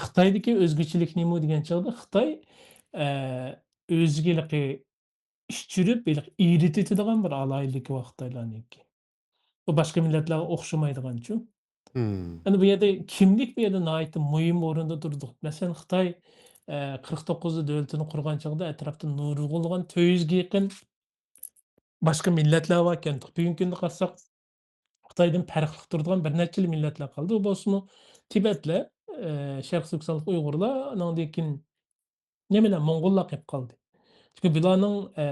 خىتايدىكى ئۆزگىچىلىك نېمە دېگەن چاغدا خىتاي، ئە، ئۆزىگە ھېلىقى ئىچ چۈشۈرۈپ، ھېلىقى ئېرىتىۋېتىدىغان بىر ئالاھىدىلىكى بار خىتايلارنىڭكى. بۇ باشقا مىللەتلەرگە ئوخشىمايدىغانچۇ. مم. ئەنە بۇ يەردە كىملىك بۇ يەردە ناھايىتى مۇھىم ئورۇندا تۇرىدۇ. مەسىلەن، خىتاي، ئە، قىرىق توققۇزدا دۆلىتىنى قۇرغان چاغدا ئەتراپتا نۇرغۇنلىغان تۆت يۈزگە يېقىن باشقا مىللەتلەر باركەن. بۈگۈنكى كۈندە قارىساق، خىتايدىن پەرقلىق تۇرىدىغان بىر نەچچىلا مىللەتلەر قالدى. ئۇ بولسىمۇ تىبەتلەر، ئە، شەرقىي تۈركىستانلىق ئۇيغۇرلار، ئانىڭدىن كېيىن نېمىلەر، موڭغۇللار قېلىپ قالدى. چۈنكى بۇلارنىڭ، ئە،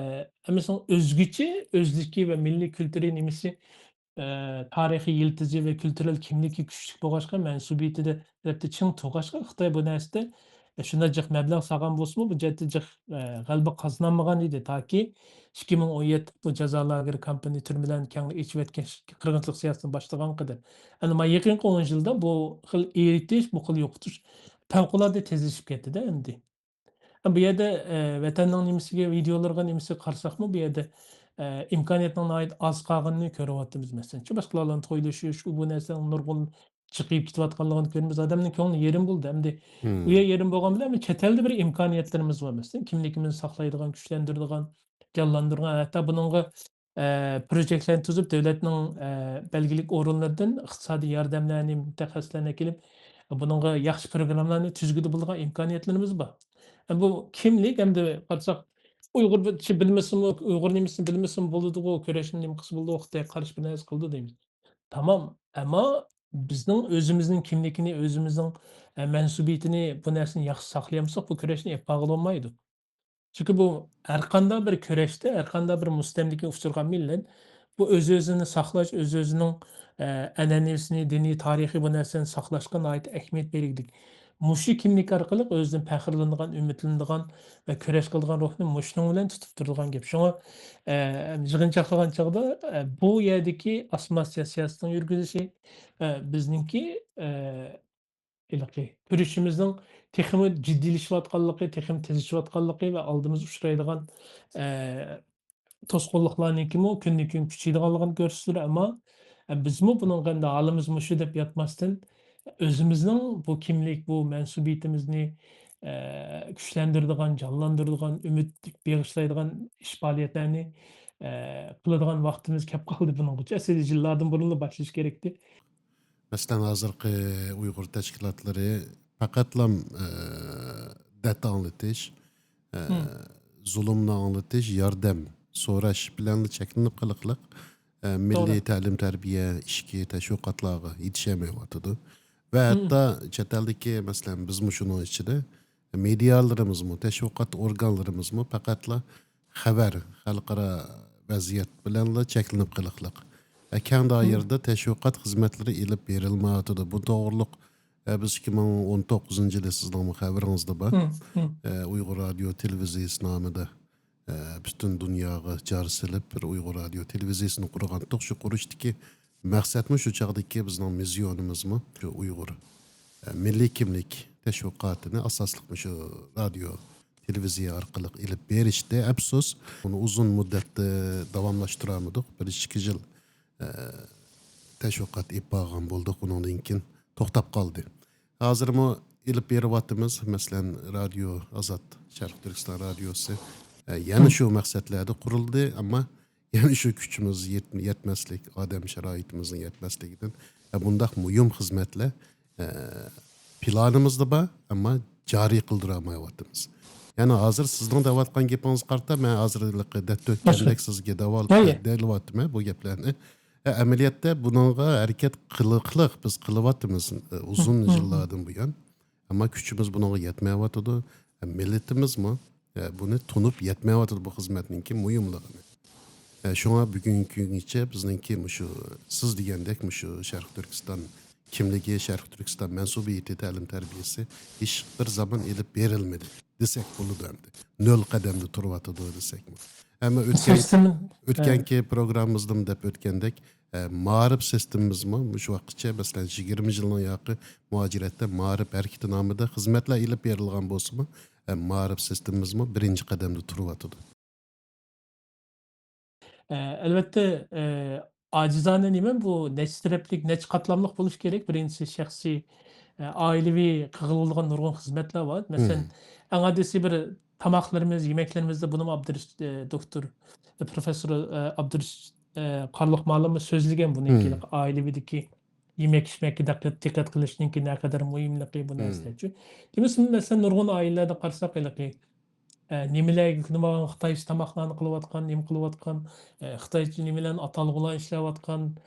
ھەممىسىنىڭ ئۆزگىچە ئۆزلۈكى ۋە مىللىي كۈلتۈرى نېمىسى، ئە، تارىخىي يىلتىزى ۋە كۈلتۈرەل كىملىكى كۈچلۈك بولغاچقا، مەنسۇبىيىتى دە-، تەرەپتە چىڭ تۇرغاچقا، خىتاي بۇ نەرسىدە، ئە، شۇنداق جىق مەبلەغ سالغان بولسىمۇ، بۇ جەھەتتە جىق، ئە، غەلىبە قازىنالمىغان ئىدى. تاكى ئىككى مىڭ ئون يەتتە بۇ جازا لاگېرى كامپىنى، تۈرمىلەرنى كەڭرى ئېچىۋەتكەن، قىرغىنچىلىق سىياسىتىنى باشلىغانقىدىر. ئەمما يېقىنقى ئون يىلدا بۇ خىل ئېرىتىش، بۇ خىل يوقىتىش پەۋقۇلئاددە تېزلىشىپ كەتتىدە ئەمدى. بۇ يەردە، ئە، ۋەتەننىڭ نېمىسىگە، ۋىدېئولىرىغا، نېمىسىگە قارىساقمۇ، بۇ يەردە، ئە، ئىمكانىيەتنىڭ ناھايىتى ئاز قالغىنىنى كۆرۈۋاتىمىز. مەسىلەن، شۇ باشقىلار بىلەن تويلىشىش، ئۇ بۇ نەرسىلەرنىڭ نۇرغۇن چىقىپ كېتىۋاتقانلىقىنى كۆرىمىز. ئادەمنىڭ كۆڭلى يېرىم بولدى. ئەمدى ئۇ يەر يېرىم بولغان بىلەن، ئەمدى چەت ئەلدە بىر ئىمكانىيەتلىرىمىز بار. مەسىلەن، كىملىكىمىزنى ساقلايدىغان، كۈچلەندۈرىدىغان، جانلاندۇرغان، ھەتتا بۇنىڭغا، ئە، پروژېكتلارنى تۈزۈپ، دۆلەتنىڭ، ئە، بەلگىلىك ئورۇنلىرىدىن ئىقتىسادىي ياردەملەرنى، مۇتەخەسسىسلەرنى ئەكېلىپ، بۇنىڭغا ياخشى پروگراممىلارنى تۈزگىلى بولىدىغان ئىمكانىيەتلىرىمىز بار. ئە، بۇ كىملىك ئەمدى قارىساق، ئۇيغۇرچە بىلمىسىمۇ، ئۇيغۇر نېمىسىنى بىلمىسىمۇ بولىدىغۇ، كۈرەشنى نېمە قىلسا بولىدىغۇ، خىتاي قارشى بىر نەرسە قىلىدۇ دەيمىز. تامام. ئەمما بىزنىڭ ئۆزىمىزنىڭ كىملىكىنى، ئۆزىمىزنىڭ، ئە، مەنسۇبىيىتىنى، بۇ نەرسىنى ياخشى ساقلىيالمىساق، بۇ كۈرەشنى ئېلىپ بارغىلى بولمايدۇ. چۈنكى بۇ ھەرقانداق بىر كۈرەشتە، ھەرقانداق بىر مۇستەملىكىگە ئۇچرىغان مىللەت بۇ ئۆز-ئۆزىنى ساقلاش، ئۆز-ئۆزىنىڭ، ئە، ئەنئەنىسىنى، دىنىي، تارىخىي بۇ نەرسىلەرنى ساقلاشقا ناھايىتى ئەھمىيەت بېرىدۇ. مۇشۇ كىملىك ئارقىلىق ئۆزىدىن پەخىرلىنىدىغان، ئۈمىدلىنىدىغان ۋە كۈرەش قىلىدىغان روھنى مۇشۇنىڭ بىلەن تۇتۇپ تۇرىدىغان گەپ. شۇڭا، ئە، يىغىن چاقىرغان چاغدا، ئە، بۇ يەردىكى ئاسسىمىلياتسىيە سىياسىتىنىڭ يۈرگۈزۈشى، ئە، بىزنىڭكى، ئە، ھېلىقى كۈرىشىمىزنىڭ تېخىمۇ جىددىيلىشىۋاتقانلىقى، تېخىمۇ تېزلىشىۋاتقانلىقى ۋە ئالدىمىزدا ئۇچرايدىغان، ئە، توسقۇنلۇقلارنىڭكىمۇ كۈندىن-كۈن كۈچىيىدىغانلىقىنى كۆرسىتىدۇ. ئەمما، ئە، بىزمۇ بۇنىڭغا ئەمدى ھالىمىز مۇشۇ دەپ ياتماستىن، ئۆزىمىزنىڭ بۇ كىملىك، بۇ مەنسۇبىيىتىمىزنى، ئە، كۈچلەندۈرىدىغان، جانلاندۇرىدىغان، ئۈمىد بېغىشلايدىغان ئىش پائالىيەتلەرنى، ئە، قىلىدىغان ۋاقتىمىز كەپ قالدى بۇنىڭغىچە. ئەسلىدە يىللاردىن بۇرۇنلا باشلىشى كېرەكتى. مەسىلەن، ھازىرقى ئۇيغۇر تەشكىلاتلىرى پەقەتلا، ئە، دەرد ئاڭلىتىش، ئە، زۇلۇمنى ئاڭلىتىش، ياردەم سوراش بىلەنلا چەكلىنىپ قېلىقلىق، ئە، مىللىي تەلىم-تەربىيە، ئىچكى تەشۋىقاتلارغا يېتىشەلمەيۋاتىدۇ. ۋە ھەتتا چەت ئەلدىكى، مەسىلەن، بىزمۇ شۇنىڭ ئىچىدە، مېدىيالىرىمىزمۇ، تەشۋىقات ئورگانلىرىمىزمۇ پەقەتلا خەۋەر، خەلقئارا ۋەزىيەت بىلەنلا چەكلىنىپ قېلىقلىق. ئە، كەڭ دائىرىدە تەشۋىقات خىزمەتلىرى ئېلىپ بېرىلمايۋاتىدۇ. بۇ توغرۇلۇق، ئە، بىز ئىككى مىڭ ئون توققۇزىنچى يىلى سىزنىڭمۇ خەۋىرىڭىزدە بار. ئە، ئۇيغۇر رادىيو تېلېۋىزىيىسى نامىدا، ئە، پۈتۈن دۇنياغا جار سېلىپ، بىر ئۇيغۇر رادىيو تېلېۋىزىيىسىنى قۇرغانتۇق. شۇ قۇرۇشتىكى مەقسەتمۇ شۇ چاغدىكى بىزنىڭ مىسسىيونىمىزمۇ شۇ ئۇيغۇر، ئە، مىللىي كىملىك تەشۋىقاتىنى ئاساسلىقمۇ شۇ رادىيو، تېلېۋىزىيە ئارقىلىق ئېلىپ بېرىشتى. ئەپسۇس، ئۇنى ئۇزۇن مۇددەتتە داۋاملاشتۇرالمىدۇق. بىر ئىككى يىل، ئە، تەشۋىقات ئېلىپ بارغان بولدۇق، ئۇنىڭدىن كېيىن توختاپ قالدى. ھازىرمۇ ئېلىپ بېرىۋاتىمىز. مەسىلەن، رادىيو ئازاد، شەرقىي تۈركىستان رادىيوسى، ئە، يەنە شۇ مەقسەتلەردە قۇرۇلدى، ئەمما يەنە شۇ كۈچىمىز يەت-، يەتمەسلىك، ئادەم شارائىتىمىزنىڭ يەتمەسلىكىدىن، ئە، بۇنداق مۇھىم خىزمەتلەر، ئە، پىلانىمىزدا بار، ئەمما جارى قىلدۇرالمايۋاتىمىز. يەنى ھازىر سىزنىڭ دەۋاتقان گېپىڭىزگە قارىتا، مەن ھازىر ھېلىقى دەتتە ئۆتكەندەك سىزگە دەۋال-، دەۋاتىمەن بۇ گەپلەرنى. ئە، ئەمەلىيەتتە بۇنىڭغا ھەرىكەت قىلىقلىق بىز قىلىۋاتىمىز، ئە، ئۇزۇن يىللاردىن بۇيان. ئەمما كۈچىمىز بۇنىڭغا يەتمەيۋاتىدۇ. ئە، مىللىتىمىزمۇ، ئە، بۇنى تونۇپ يەتمەيۋاتىدۇ بۇ خىزمەتنىڭكى مۇھىملىقىنى. ئە، شۇڭا بۈگۈنكى كۈنگىچە بىزنىڭكى مۇشۇ سىز دېگەندەك مۇشۇ شەرقىي تۈركىستان كىملىكى، شەرقىي تۈركىستان مەنسۇبىيىتى، تەلىم تەربىيەسى ھېچ بىر زامان ئېلىپ بېرىلمىدى دېسەك بولىدۇ ئەمدى. نۆل قەدەمدە تۇرۇۋاتىدۇ دېسەكمۇ. ئەمما ئۆتكەن، سىستېما، ئۆتكەنكى پروگراممىمىزدىمۇ دەپ ئۆتكەندەك، ئە، مائارىپ سىستېمىمىزمۇ مۇشۇ ۋاقىتقىچە، مەسىلەن، يىگىرمە يىلنىڭ ياقى مۇھاجىرەتتە مائارىپ ھەرىكىتى نامىدا خىزمەتلەر ئېلىپ بېرىلغان بولسىمۇ، ئە، مائارىپ سىستېمىمىزمۇ بىرىنچى قەدەمدە تۇرۇۋاتىدۇ. ئە، ئەلۋەتتە، ئە، ئاجىزانە نېمە، بۇ نەچچە تەرەپلىك، نەچچە قاتلاملىق بولۇشى كېرەك. بىرىنچىسى شەخسىي، ئە، ئائىلىۋى قىلغىلىدىغان نۇرغۇن خىزمەتلەر بار. مەسىلەن، ئەڭ ئاددىيسى بىر تاماقلىرىمىز، يېمەكلىرىمىزدە بۇنىمۇ ئابدۇرۇش-، ئە، دوكتور، ئە، پروفېسسور، ئە، ئابدۇرۇش-، ئە، قارلۇق مۇئەللىممۇ سۆزلىگەن بۇنىڭكى ئائىلىۋىدىكى يېمەك-ئىچمەككە دىققەت، دىققەت قىلىشنىڭكى نەقەدەر مۇھىملىقى، بۇ نەرسىلەرچۇ. دېمىسىمۇ، مەسىلەن، نۇرغۇن ئائىلىلەردە قارىساق، ھېلىقى، ئە، نېمىلەرگە كۆنۈۋالغان خىتايچە تاماقلارنى قىلىۋاتقان، نېمە قىلىۋاتقان، ئە، خىتايچە نېمىلەرنى ئاتالغۇلارنى ئىشلەۋاتقان.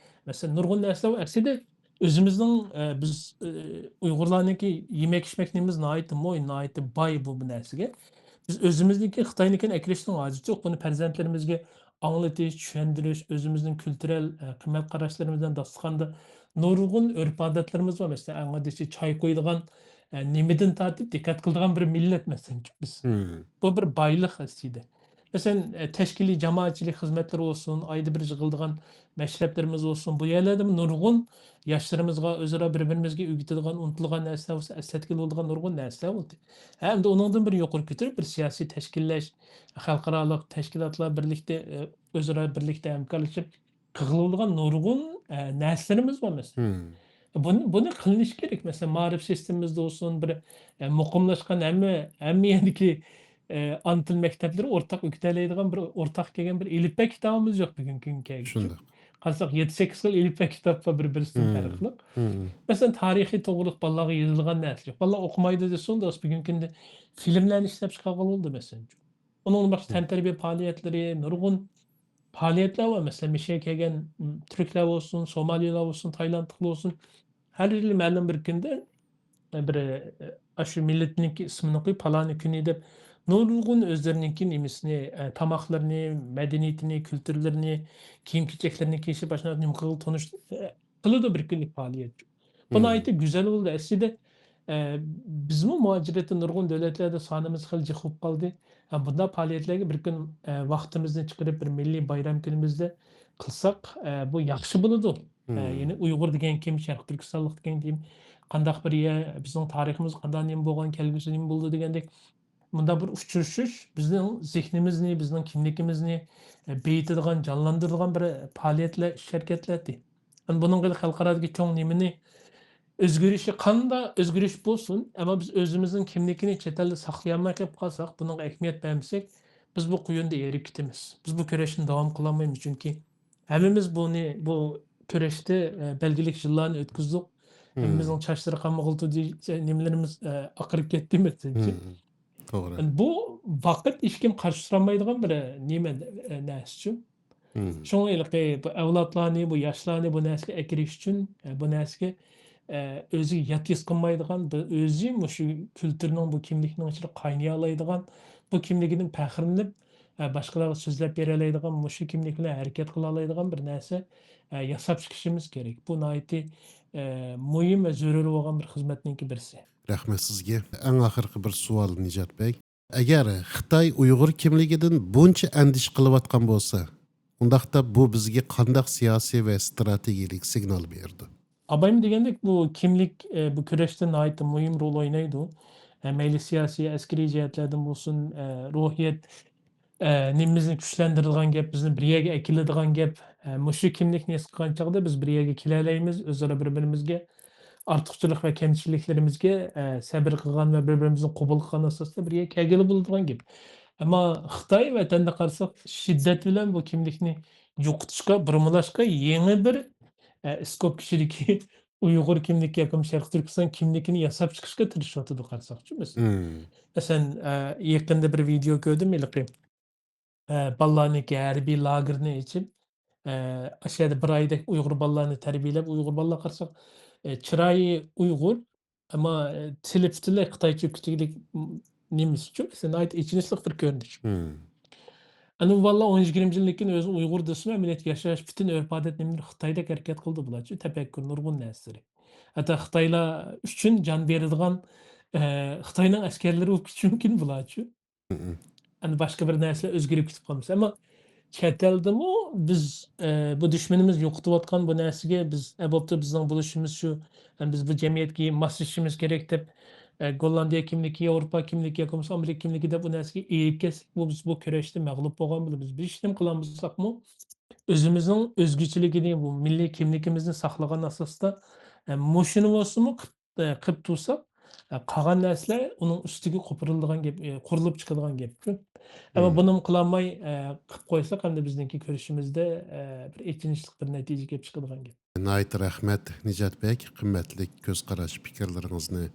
مەسىلەن، نۇرغۇن نەرسىلەر ئەسلىدە ئۆزىمىزنىڭ، ئە، بىز، ئە، ئۇيغۇرلارنىڭكى يېمەك-ئىچمەك نېمىمىز ناھايىتى مول، ناھايىتى باي بۇ، بۇ نەرسىگە. بىز ئۆزىمىزنىڭكى خىتاينىڭكىنى ئەكىرىشنىڭ ھاجىتى يوق. بۇنى پەرزەنتلىرىمىزگە ئاڭلىتىش، چۈشەندۈرۈش، ئۆزىمىزنىڭ كۈلتۈرەل، ئە، قىممەت قاراشلىرىمىز بىلەن داستىخاندا نۇرغۇن ئۆرپ-ئادەتلىرىمىز بار. مەسىلەن، ئەڭ ئاددىيسى چاي قۇيىدىغان، ئە، نېمىدىن تارتىپ دىققەت قىلىدىغان بىر مىللەت، مەسىلەن، بىز. بۇ بىر بايلىق ئەسلىدە. مەسىلەن، ئە، تەشكىلىي جامائەتچىلىك خىزمەتلىرى بولسۇن، ئايدا بىر يىغىلىدىغان مەشرەپلىرىمىز بولسۇن، بۇ يەرلەردىمۇ نۇرغۇن ياشلىرىمىزغا، ئۆزئارا بىر-بىرىمىزگە ئۆگىتىدىغان، ئۇنتۇلغان نەرسىلەر بولسا، ئەسلەتكىلى بولىدىغان نۇرغۇن نەرسىلەر بولدى. ھە، ئەمدى ئۇنىڭدىن بىر يۇقىرى كۆتۈرۈپ، بىر سىياسىي تەشكىللەش، خەلقئارالىق تەشكىلاتلار بىرلىكتە، ئە، ئۆزئارا بىرلىكتە ھەمكارلىشىپ قىلغىلى بولىدىغان نۇرغۇن، ئە، نەرسىلىرىمىز بار، مەسىلەن. بۇنى، بۇنى قىلىنىشى كېرەك. مەسىلەن، مائارىپ سىستېمىمىزدا بولسۇن، بىر، ئە، مۇقىملاشقان ھەممە، ھەممە يەردىكى، ئە، ئانا تىل مەكتەپلىرى ئورتاق ئۆگىتەلەيدىغان بىر ئورتاق كەلگەن بىر ئېلىپبە كىتابىمىز يوق بۈگۈنكى كۈنگە كەلگۈچە. شۇنداق. قارىساق، يەتتە، سەككىز خىل ئېلىپبە كىتاب بار، بىر-، بىرسىدىن پەرقلىق. مەسىلەن، تارىخى توغرىلىق بالىلارغا يېزىلغان نەرسە يوق. بالىلار ئوقۇمايدۇ دېسۇن، بىز بۈگۈنكى كۈندە فىلىملەرنى ئىشلەپ چىقارغىلى بولدى، مەسىلەن. ئۇنىڭدىن باشقا تەنتەربىيە پائالىيەتلىرى، نۇرغۇن پائالىيەتلەر بار. مەسىلەن، مۇشۇ يەرگە كەلگەن، م، تۈركلەر بولسۇن، سومالىيلار بولسۇن، تايلاندلىقلار بولسۇن، ھەر يىلى مەلۇم بىر كۈندە، ئە، بىر، ئە، ئاشۇ مىللىتىنىڭكى ئىسمىنى قويۇپ، پالانى كۈنى دەپ، نۇرغۇن ئۆزلىرىنىڭكى نېمىسىنى، ئە، تاماقلىرىنى، مەدەنىيىتىنى، كۈلتۈرلىرىنى، كىيىم-كېچەكلىرىنى كىيىشى، باشقا نېمە قىلغىلى تونۇش، ئە، قىلىدۇ بىر كۈنلۈك پائالىيەت. بۇ ناھايىتى گۈزەل بولدى. ئەسلىدە، ئە، بىزمۇ مۇھاجىرەتتە نۇرغۇن دۆلەتلەردە سانىمىز خېلى جىق بولۇپ قالدى. ھە، بۇنداق پائالىيەتلەرگە بىر كۈن، ئە، ۋاقتىمىزنى چىقىرىپ، بىر مىللىي بايرام كۈنىمىزدە قىلساق، ئە، بۇ ياخشى بولىدۇ. ئە، يەنى ئۇيغۇر دېگەن كىم، شەرقىي تۈركىستانلىق دېگەن كىم، قانداق بىر يەر، بىزنىڭ تارىخىمىز قانداق نېمە بولغان، كەلگۈسى نېمە بولىدۇ دېگەندەك، مۇنداق بىر ئۇچرىشىش بىزنىڭ زېھنىمىزنى، بىزنىڭ كىملىكىمىزنى، ئە، بېيىتىدىغان، جانلاندۇرىدىغان بىر پائالىيەتلەر، ئىش-ھەرىكەتلەردى. يەنى بۇنىڭغا خەلقئارادىكى چوڭ نېمىنى ئۆزگىرىشى، قانداق ئۆزگىرىش بولسۇن، ئەمما بىز ئۆزىمىزنىڭ كىملىكىنى چەت ئەلدە ساقلىيالماي قېلىپ قالساق، بۇنىڭغا ئەھمىيەت بەرمىسەك، بىز بۇ قۇيۇندا ئېرىپ كېتىمىز. بىز بۇ كۈرەشنى داۋام قىلالمايمىز، چۈنكى ھەممىمىز بۇنى، بۇ كۈرەشتە، ئە، بەلگىلىك يىللارنى ئۆتكۈزدۇق. ھەممىمىزنىڭ چاچلىرى قانمىغىلى تۇردى، نېمىلىرىمىز، ئە، ئاقىرىپ كەتتى، مەسىلەن. توغرا. يەنى بۇ ۋاقىت ھېچكىم قارشى تۇرالمايدىغان بىر، ئە، نېمە، ئە، نەرسىچۇ. شۇڭا ھېلىقى بۇ ئەۋلادلارنى، بۇ ياشلارنى بۇ نەرسىگە ئەكىرىش ئۈچۈن، ئە، بۇ نەرسىگە، ئە، ئۆزىگە يات ھېس قىلمايدىغان، بۇ ئۆزى مۇشۇ كۈلتۈرنىڭ، بۇ كىملىكنىڭ ئىچىدە قاينىيالايدىغان، بۇ كىملىكىدىن پەخىرلىنىپ، ئە، باشقىلارغا سۆزلەپ بېرەلەيدىغان، مۇشۇ كىملىك بىلەن ھەرىكەت قىلالايدىغان بىر نەرسە، ئە، ياساپ چىقىشىمىز كېرەك. بۇ ناھايىتى، ئە، مۇھىم ۋە زۆرۈر بولغان بىر خىزمەتنىڭكى بىرسى. رەھمەت سىزگە. ئەڭ ئاخىرقى بىر سوئال، نىجات بەگ. ئەگەر خىتاي ئۇيغۇر كىملىكىدىن بۇنچە ئەندىشە قىلىۋاتقان بولسا، ئۇنداقتا بۇ بىزگە قانداق سىياسىي ۋە ئىستراتېگىيەلىك سىگنال بېرىدۇ؟ ئابايمۇ دېگەندەك، بۇ كىملىك، ئە، بۇ كۈرەشتە ناھايىتى مۇھىم رول ئوينايدۇ. ئە، مەيلى سىياسىي، ئەسكىرىي جەھەتلەردىن بولسۇن، ئە، روھىيەت، ئە، نېمىمىزنى كۈچلەندۈرىدىغان گەپ، بىزنى بىر يەرگە ئەكېلىدىغان گەپ. ئە، مۇشۇ كىملىكنى ھېس قىلغان چاغدا بىز بىر يەرگە كېلەلەيمىز، ئۆزئارا بىر-بىرىمىزگە ئارتۇقچىلىق ۋە كەمچىلىكلىرىمىزگە، ئە، سەبرى قىلغان ۋە بىر-بىرىمىزنى قوبۇل قىلغان ئاساستا بىر يەرگە كەلگىلى بولىدىغان گەپ. ئەمما خىتاي ۋەتەندە قارىساق، شىددەت بىلەن بۇ كىملىكنى يوقىتىشقا، بۇرمىلاشقا يېڭى بىر، ئە، ئىسكوپ ئىچىدىكى ئۇيغۇر كىملىكى ياكى شەرقىي تۈركىستان كىملىكىنى ياساپ چىقىشقا تىرىشىۋاتىدۇ قارىساقچۇ بىز. مم. مەسىلەن، ئە، يېقىندا بىر ۋىدېئو كۆردۈم ھېلىقى. ئە، بالىلارنىڭكى ھەربىي لاگېرنى ئېچىپ، ئە، ئاشۇ يەردە بىر ئايدەك ئۇيغۇر بالىلارنى تەربىيەلەپ، ئۇيغۇر بالىلار قارىساق، ئە، چىرايى ئۇيغۇر، ئەمما، ئە، تىلى پۈتۈنلەي خىتايچە كۈتۈكلۈك، م-، نېمىسىچۇ؟ ناھايىتى ئېچىنىشلىق بىر كۆرۈنۈش. مم. ئەنە بۇ بالىلار ئون يىگىرمە يىلدىن كېيىن ئۆزىنى ئۇيغۇر دېسىمۇ، ئەمەلىيەتتە ياشاش، پۈتۈن ئۆرپ-ئادەت نېمىلىرى خىتايدەك ھەرىكەت قىلىدۇ بۇلارچۇ، تەپەككۇر، نۇرغۇن نەرسىلىرى. ھەتتا خىتايلار ئۈچۈن جان بېرىدىغان، ئە، خىتاينىڭ ئەسكەرلىرى بولۇپ كېتىشى مۇمكىن بۇلارچۇ. مم. ئەنە باشقا بىر نەرسىلەر ئۆزگىرىپ كېتىپ قالمىسا. ئەمما چەت ئەلدىمۇ بىز، ئە، بۇ دۈشمىنىمىز يوقىتىۋاتقان بۇ نەرسىگە بىز، ئە، بوپتۇ، بىزنىڭ بولۇشىمىز شۇ، ئە، بىز بۇ جەمئىيەتكە ماسلىشىشىمىز كېرەك دەپ، ئە، گوللاندىيە كىملىكى، ياۋروپا كىملىكى ياكى بولمىسا ئامېرىكا كىملىكى دەپ بۇ نەرسىگە ئېرىپ كەتسەك، بۇ، بىز بۇ كۈرەشتە مەغلۇپ بولغان بولىمىز. بىز ھېچنېمە قىلالمىساقمۇ، ئۆزىمىزنىڭ ئۆزگىچىلىكىنى، بۇ مىللىي كىملىكىمىزنى ساقلىغان ئاساستا، ئە، مۇشۇنى بولسىمۇ قىلىپ ئە، قىلىپ تۇرساق، ئە، قالغان نەرسىلەر ئۇنىڭ ئۈستىگە قوپۇرۇلىدىغان گەپ، ئە، قۇرۇلۇپ چىقىدىغان گەپكۇ. ئەمما مم. بۇنىمۇ قىلالماي، ئە، قىلىپ قويساق، ئەمدى بىزنىڭكى كۈرىشىمىزدە، ئە، بىر ئېچىنىشلىق بىر نەتىجە كېلىپ چىقىدىغان گەپ. ناھايىتى رەھمەت، نىجات بەگ. قىممەتلىك كۆز قاراش، پىكىرلىرىڭىزنى،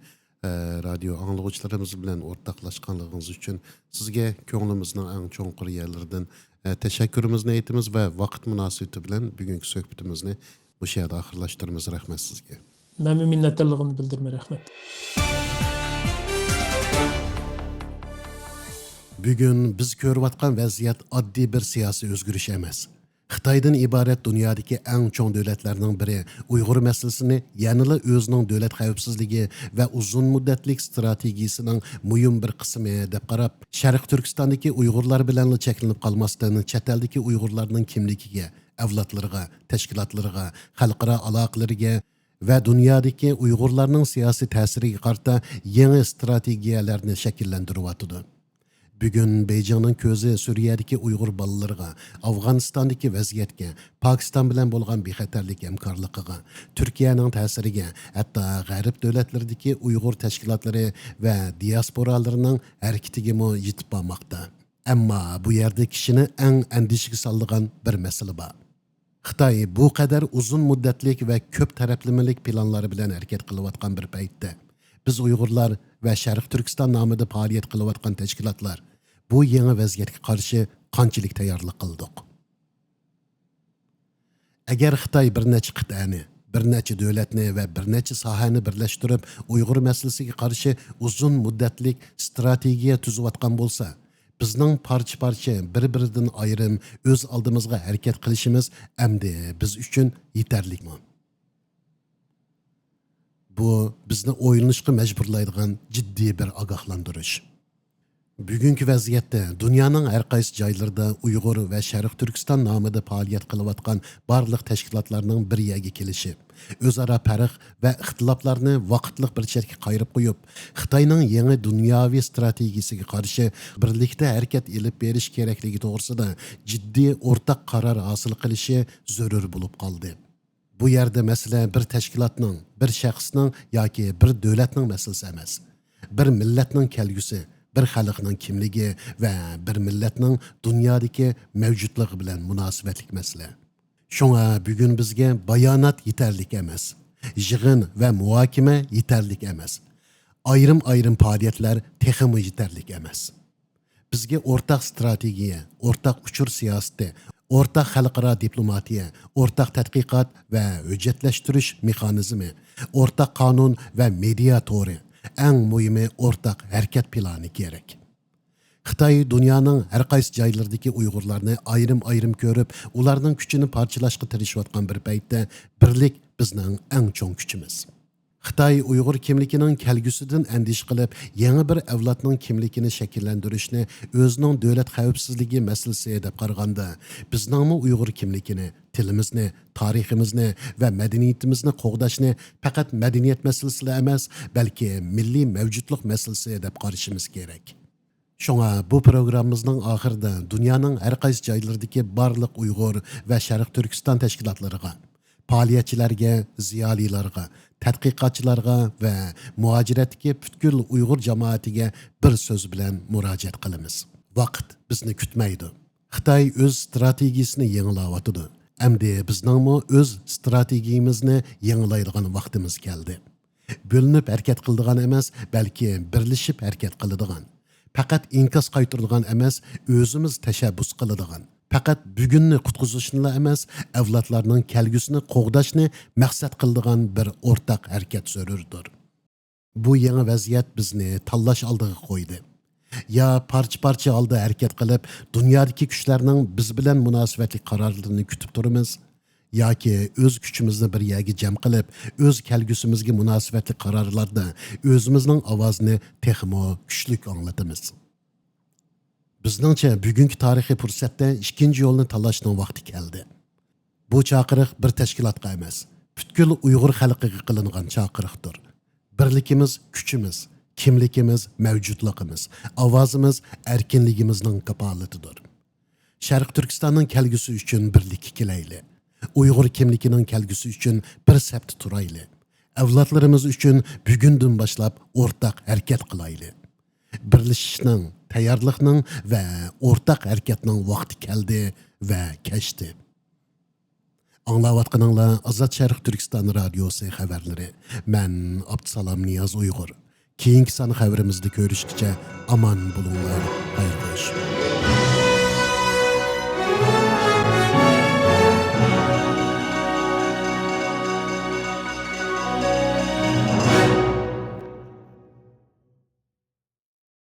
ئە، رادىيو ئاڭلىغۇچىلىرىمىز بىلەن ئورتاقلاشقانلىقىڭىز ئۈچۈن سىزگە كۆڭلىمىزنىڭ ئەڭ چوڭقۇر يەرلىرىدىن، ئە، تەشەككۈرىمىزنى ئېيتىمىز ۋە ۋاقىت مۇناسىۋىتى بىلەن بۈگۈنكى سۆھبىتىمىزنى مۇشۇ يەردە ئاخىرلاشتۇرىمىز. رەھمەت سىزگە. مەنمۇ مىننەتدارلىقىمنى بىلدۈرىمەن. رەھمەت. بۈگۈن بىز كۆرۈۋاتقان ۋەزىيەت ئاددىي بىر سىياسىي ئۆزگىرىش ئەمەس. خىتايدىن ئىبارەت دۇنيادىكى ئەڭ چوڭ دۆلەتلەرنىڭ بىرى ئۇيغۇر مەسىلىسىنى يەنىلا ئۆزىنىڭ دۆلەت خەۋپسىزلىكى ۋە ئۇزۇن مۇددەتلىك ئىستراتېگىيىسىنىڭ مۇھىم بىر قىسمى دەپ قاراپ، شەرقىي تۈركىستاندىكى ئۇيغۇرلار بىلەنلا چەكلىنىپ قالماستىن، چەت ئەلدىكى ئۇيغۇرلارنىڭ كىملىكىگە، ئەۋلادلىرىغا، تەشكىلاتلىرىغا، خەلقئارا ئالاقىلىرىگە ۋە دۇنيادىكى ئۇيغۇرلارنىڭ سىياسىي تەسىرىگە قارىتا يېڭى ئىستراتېگىيەلەرنى شەكىللەندۈرۈۋاتىدۇ. بۈگۈن بېيجىڭنىڭ كۆزى سۈرىيەدىكى ئۇيغۇر بالىلىرىغا، ئافغانىستاندىكى ۋەزىيەتكە، پاكىستان بىلەن بولغان بىخەتەرلىك ھەمكارلىقىغا، تۈركىيەنىڭ تەسىرىگە، ھەتتا غەرب دۆلەتلىرىدىكى ئۇيغۇر تەشكىلاتلىرى ۋە دىياسپورالىرىنىڭ ھەرىكىتىگىمۇ يېتىپ بارماقتا. ئەمما بۇ يەردە كىشىنى ئەڭ ئەندىشىگە سالىدىغان بىر مەسىلە بار. خىتاي بۇ قەدەر ئۇزۇن مۇددەتلىك ۋە كۆپ تەرەپلىمىلىك پىلانلار بىلەن ھەرىكەت قىلىۋاتقان بىر پەيتتە، بىز ئۇيغۇرلار ۋە شەرقىي تۈركىستان نامىدا پائالىيەت قىلىۋاتقان تەشكىلاتلار بۇ يېڭى ۋەزىيەتكە قارشى قانچىلىك تەييارلىق قىلدۇق؟ ئەگەر خىتاي بىر نەچچە قىتئەنى، بىر نەچچە دۆلەتنى ۋە بىر نەچچە ساھەنى بىرلەشتۈرۈپ، ئۇيغۇر مەسىلىسىگە قارشى ئۇزۇن مۇددەتلىك ئىستراتېگىيە تۈزۈۋاتقان بولسا، بىزنىڭ پارچە-پارچە، بىر-بىرىدىن ئايرىم، ئۆز ئالدىمىزغا ھەرىكەت قىلىشىمىز ئەمدى بىز ئۈچۈن يېتەرلىكمۇ؟ بۇ بىزنى ئويلىنىشقا مەجبۇرلايدىغان جىددىي بىر ئاگاھلاندۇرۇش. بۈگۈنكى ۋەزىيەتتە دۇنيانىڭ ھەر قايسى جايلىرىدا ئۇيغۇر ۋە شەرقىي تۈركىستان نامىدا پائالىيەت قىلىۋاتقان بارلىق تەشكىلاتلارنىڭ بىر يەرگە كېلىشى، ئۆزئارا پەرق ۋە ئىختىلاپلارنى ۋاقىتلىق بىر چەتكە قايرىپ قويۇپ، خىتاينىڭ يېڭى دۇنياۋى ئىستراتېگىيىسىگە قارشى بىرلىكتە ھەرىكەت ئېلىپ بېرىش كېرەكلىكى توغرىسىدا جىددىي ئورتاق قارار ھاسىل قىلىشى زۆرۈر بولۇپ قالدى. بۇ يەردە مەسىلە بىر تەشكىلاتنىڭ، بىر شەخسنىڭ ياكى بىر دۆلەتنىڭ مەسىلىسى ئەمەس. بىر مىللەتنىڭ كەلگۈسى، بىر خەلقنىڭ كىملىكى ۋە بىر مىللەتنىڭ دۇنيادىكى مەۋجۇتلۇقى بىلەن مۇناسىۋەتلىك مەسىلە. شۇڭا بۈگۈن بىزگە بايانات يېتەرلىك ئەمەس، يىغىن ۋە مۇھاكىمە يېتەرلىك ئەمەس، ئايرىم-ئايرىم پائالىيەتلەر تېخىمۇ يېتەرلىك ئەمەس. بىزگە ئورتاق ئىستراتېگىيە، ئورتاق ئۇچۇر سىياسىتى، ئورتاق خەلقئارا دىپلوماتىيە، ئورتاق تەتقىقات ۋە ھۆججەتلەشتۈرۈش مېخانىزمى، ئورتاق قانۇن ۋە مېدىيا تورى، ئەڭ مۇھىمى ئورتاق ھەرىكەت پىلانى كېرەك. خىتاي دۇنيانىڭ ھەر قايسى جايلىرىدىكى ئۇيغۇرلارنى ئايرىم-ئايرىم كۆرۈپ، ئۇلارنىڭ كۈچىنى پارچىلاشقا تىرىشىۋاتقان بىر پەيتتە، بىرلىك بىزنىڭ ئەڭ چوڭ كۈچىمىز. خىتاي ئۇيغۇر كىملىكىنىڭ كەلگۈسىدىن ئەندىشە قىلىپ، يېڭى بىر ئەۋلادنىڭ كىملىكىنى شەكىللەندۈرۈشنى ئۆزىنىڭ دۆلەت خەۋپسىزلىكى مەسىلىسى دەپ قارىغاندا، بىزنىڭمۇ ئۇيغۇر كىملىكىنى، تىلىمىزنى، تارىخىمىزنى ۋە مەدەنىيىتىمىزنى قوغداشنى پەقەت مەدەنىيەت مەسىلىسىلا ئەمەس، بەلكى مىللىي مەۋجۇتلۇق مەسىلىسى دەپ قارىشىمىز كېرەك. شۇڭا بۇ پروگراممىمىزنىڭ ئاخىرىدا دۇنيانىڭ ھەر قايسى جايلىرىدىكى بارلىق ئۇيغۇر ۋە شەرقىي تۈركىستان تەشكىلاتلىرىغا، پائالىيەتچىلەرگە، زىيالىيلارغا، تەتقىقاتچىلارغا ۋە مۇھاجىرەتتىكى پۈتكۈل ئۇيغۇر جامائىتىگە بىر سۆز بىلەن مۇراجىئەت قىلىمىز. ۋاقىت بىزنى كۈتمەيدۇ. خىتاي ئۆز ئىستراتېگىيىسىنى يېڭىلاۋاتىدۇ. ئەمدى بىزنىڭمۇ ئۆز ئىستراتېگىيىمىزنى يېڭىلايدىغان ۋاقتىمىز كەلدى. بۆلۈنۈپ ھەرىكەت قىلىدىغان ئەمەس، بەلكى بىرلىشىپ ھەرىكەت قىلىدىغان، پەقەت ئىنكاس قايتۇرىدىغان ئەمەس، ئۆزىمىز تەشەببۇس قىلىدىغان، پەقەت بۈگۈننى قۇتقۇزۇشنىلا ئەمەس، ئەۋلادلارنىڭ كەلگۈسىنى قوغداشنى مەقسەت قىلىدىغان بىر ئورتاق ھەرىكەت زۆرۈردۇر. بۇ يېڭى ۋەزىيەت بىزنى تاللاش ئالدىغا قويدى. يا پارچە-پارچە ھالدا ھەرىكەت قىلىپ، دۇنيادىكى كۈچلەرنىڭ بىز بىلەن مۇناسىۋەتلىك قارارلىرىنى كۈتۈپ تۇرىمىز، ياكى ئۆز كۈچىمىزنى بىر يەرگە جەم قىلىپ، ئۆز كەلگۈسىمىزگە مۇناسىۋەتلىك قارارلاردا ئۆزىمىزنىڭ ئاۋازىنى تېخىمۇ كۈچلۈك ئاڭلىتىمىز. بىزنىڭچە، بۈگۈنكى تارىخىي پۇرسەتتە ئىككىنچى يولنى تاللاشنىڭ ۋاقتى كەلدى. بۇ چاقىرىق بىر تەشكىلاتقا ئەمەس، پۈتكۈل ئۇيغۇر خەلقىگە قىلىنغان چاقىرىقتۇر. بىرلىكىمىز كۈچىمىز، كىملىكىمىز مەۋجۇتلۇقىمىز، ئاۋازىمىز ئەركىنلىكىمىزنىڭ كاپالىتىدۇر. شەرقىي تۈركىستاننىڭ كەلگۈسى ئۈچۈن بىرلىككە كېلەيلى. ئۇيغۇر كىملىكىنىڭ كەلگۈسى ئۈچۈن بىر سەپتە تۇرايلى. ئەۋلادلىرىمىز ئۈچۈن بۈگۈندىن باشلاپ ئورتاق ھەرىكەت قىلايلى. بىرلىشىشنىڭ، تەييارلىقنىڭ ۋە ئورتاق ھەرىكەتنىڭ ۋاقتى كەلدى ۋە كەچتى. ئاڭلاۋاتقىنىڭلار ئازاد شەرق تۈركىستان رادىيوسى خەۋەرلىرى. مەن ئابدۇسالام نىياز ئۇيغۇر. كېيىنكى سان خەۋىرىمىزدە كۆرۈشكىچە ئامان بولۇڭلار. خەير خوش.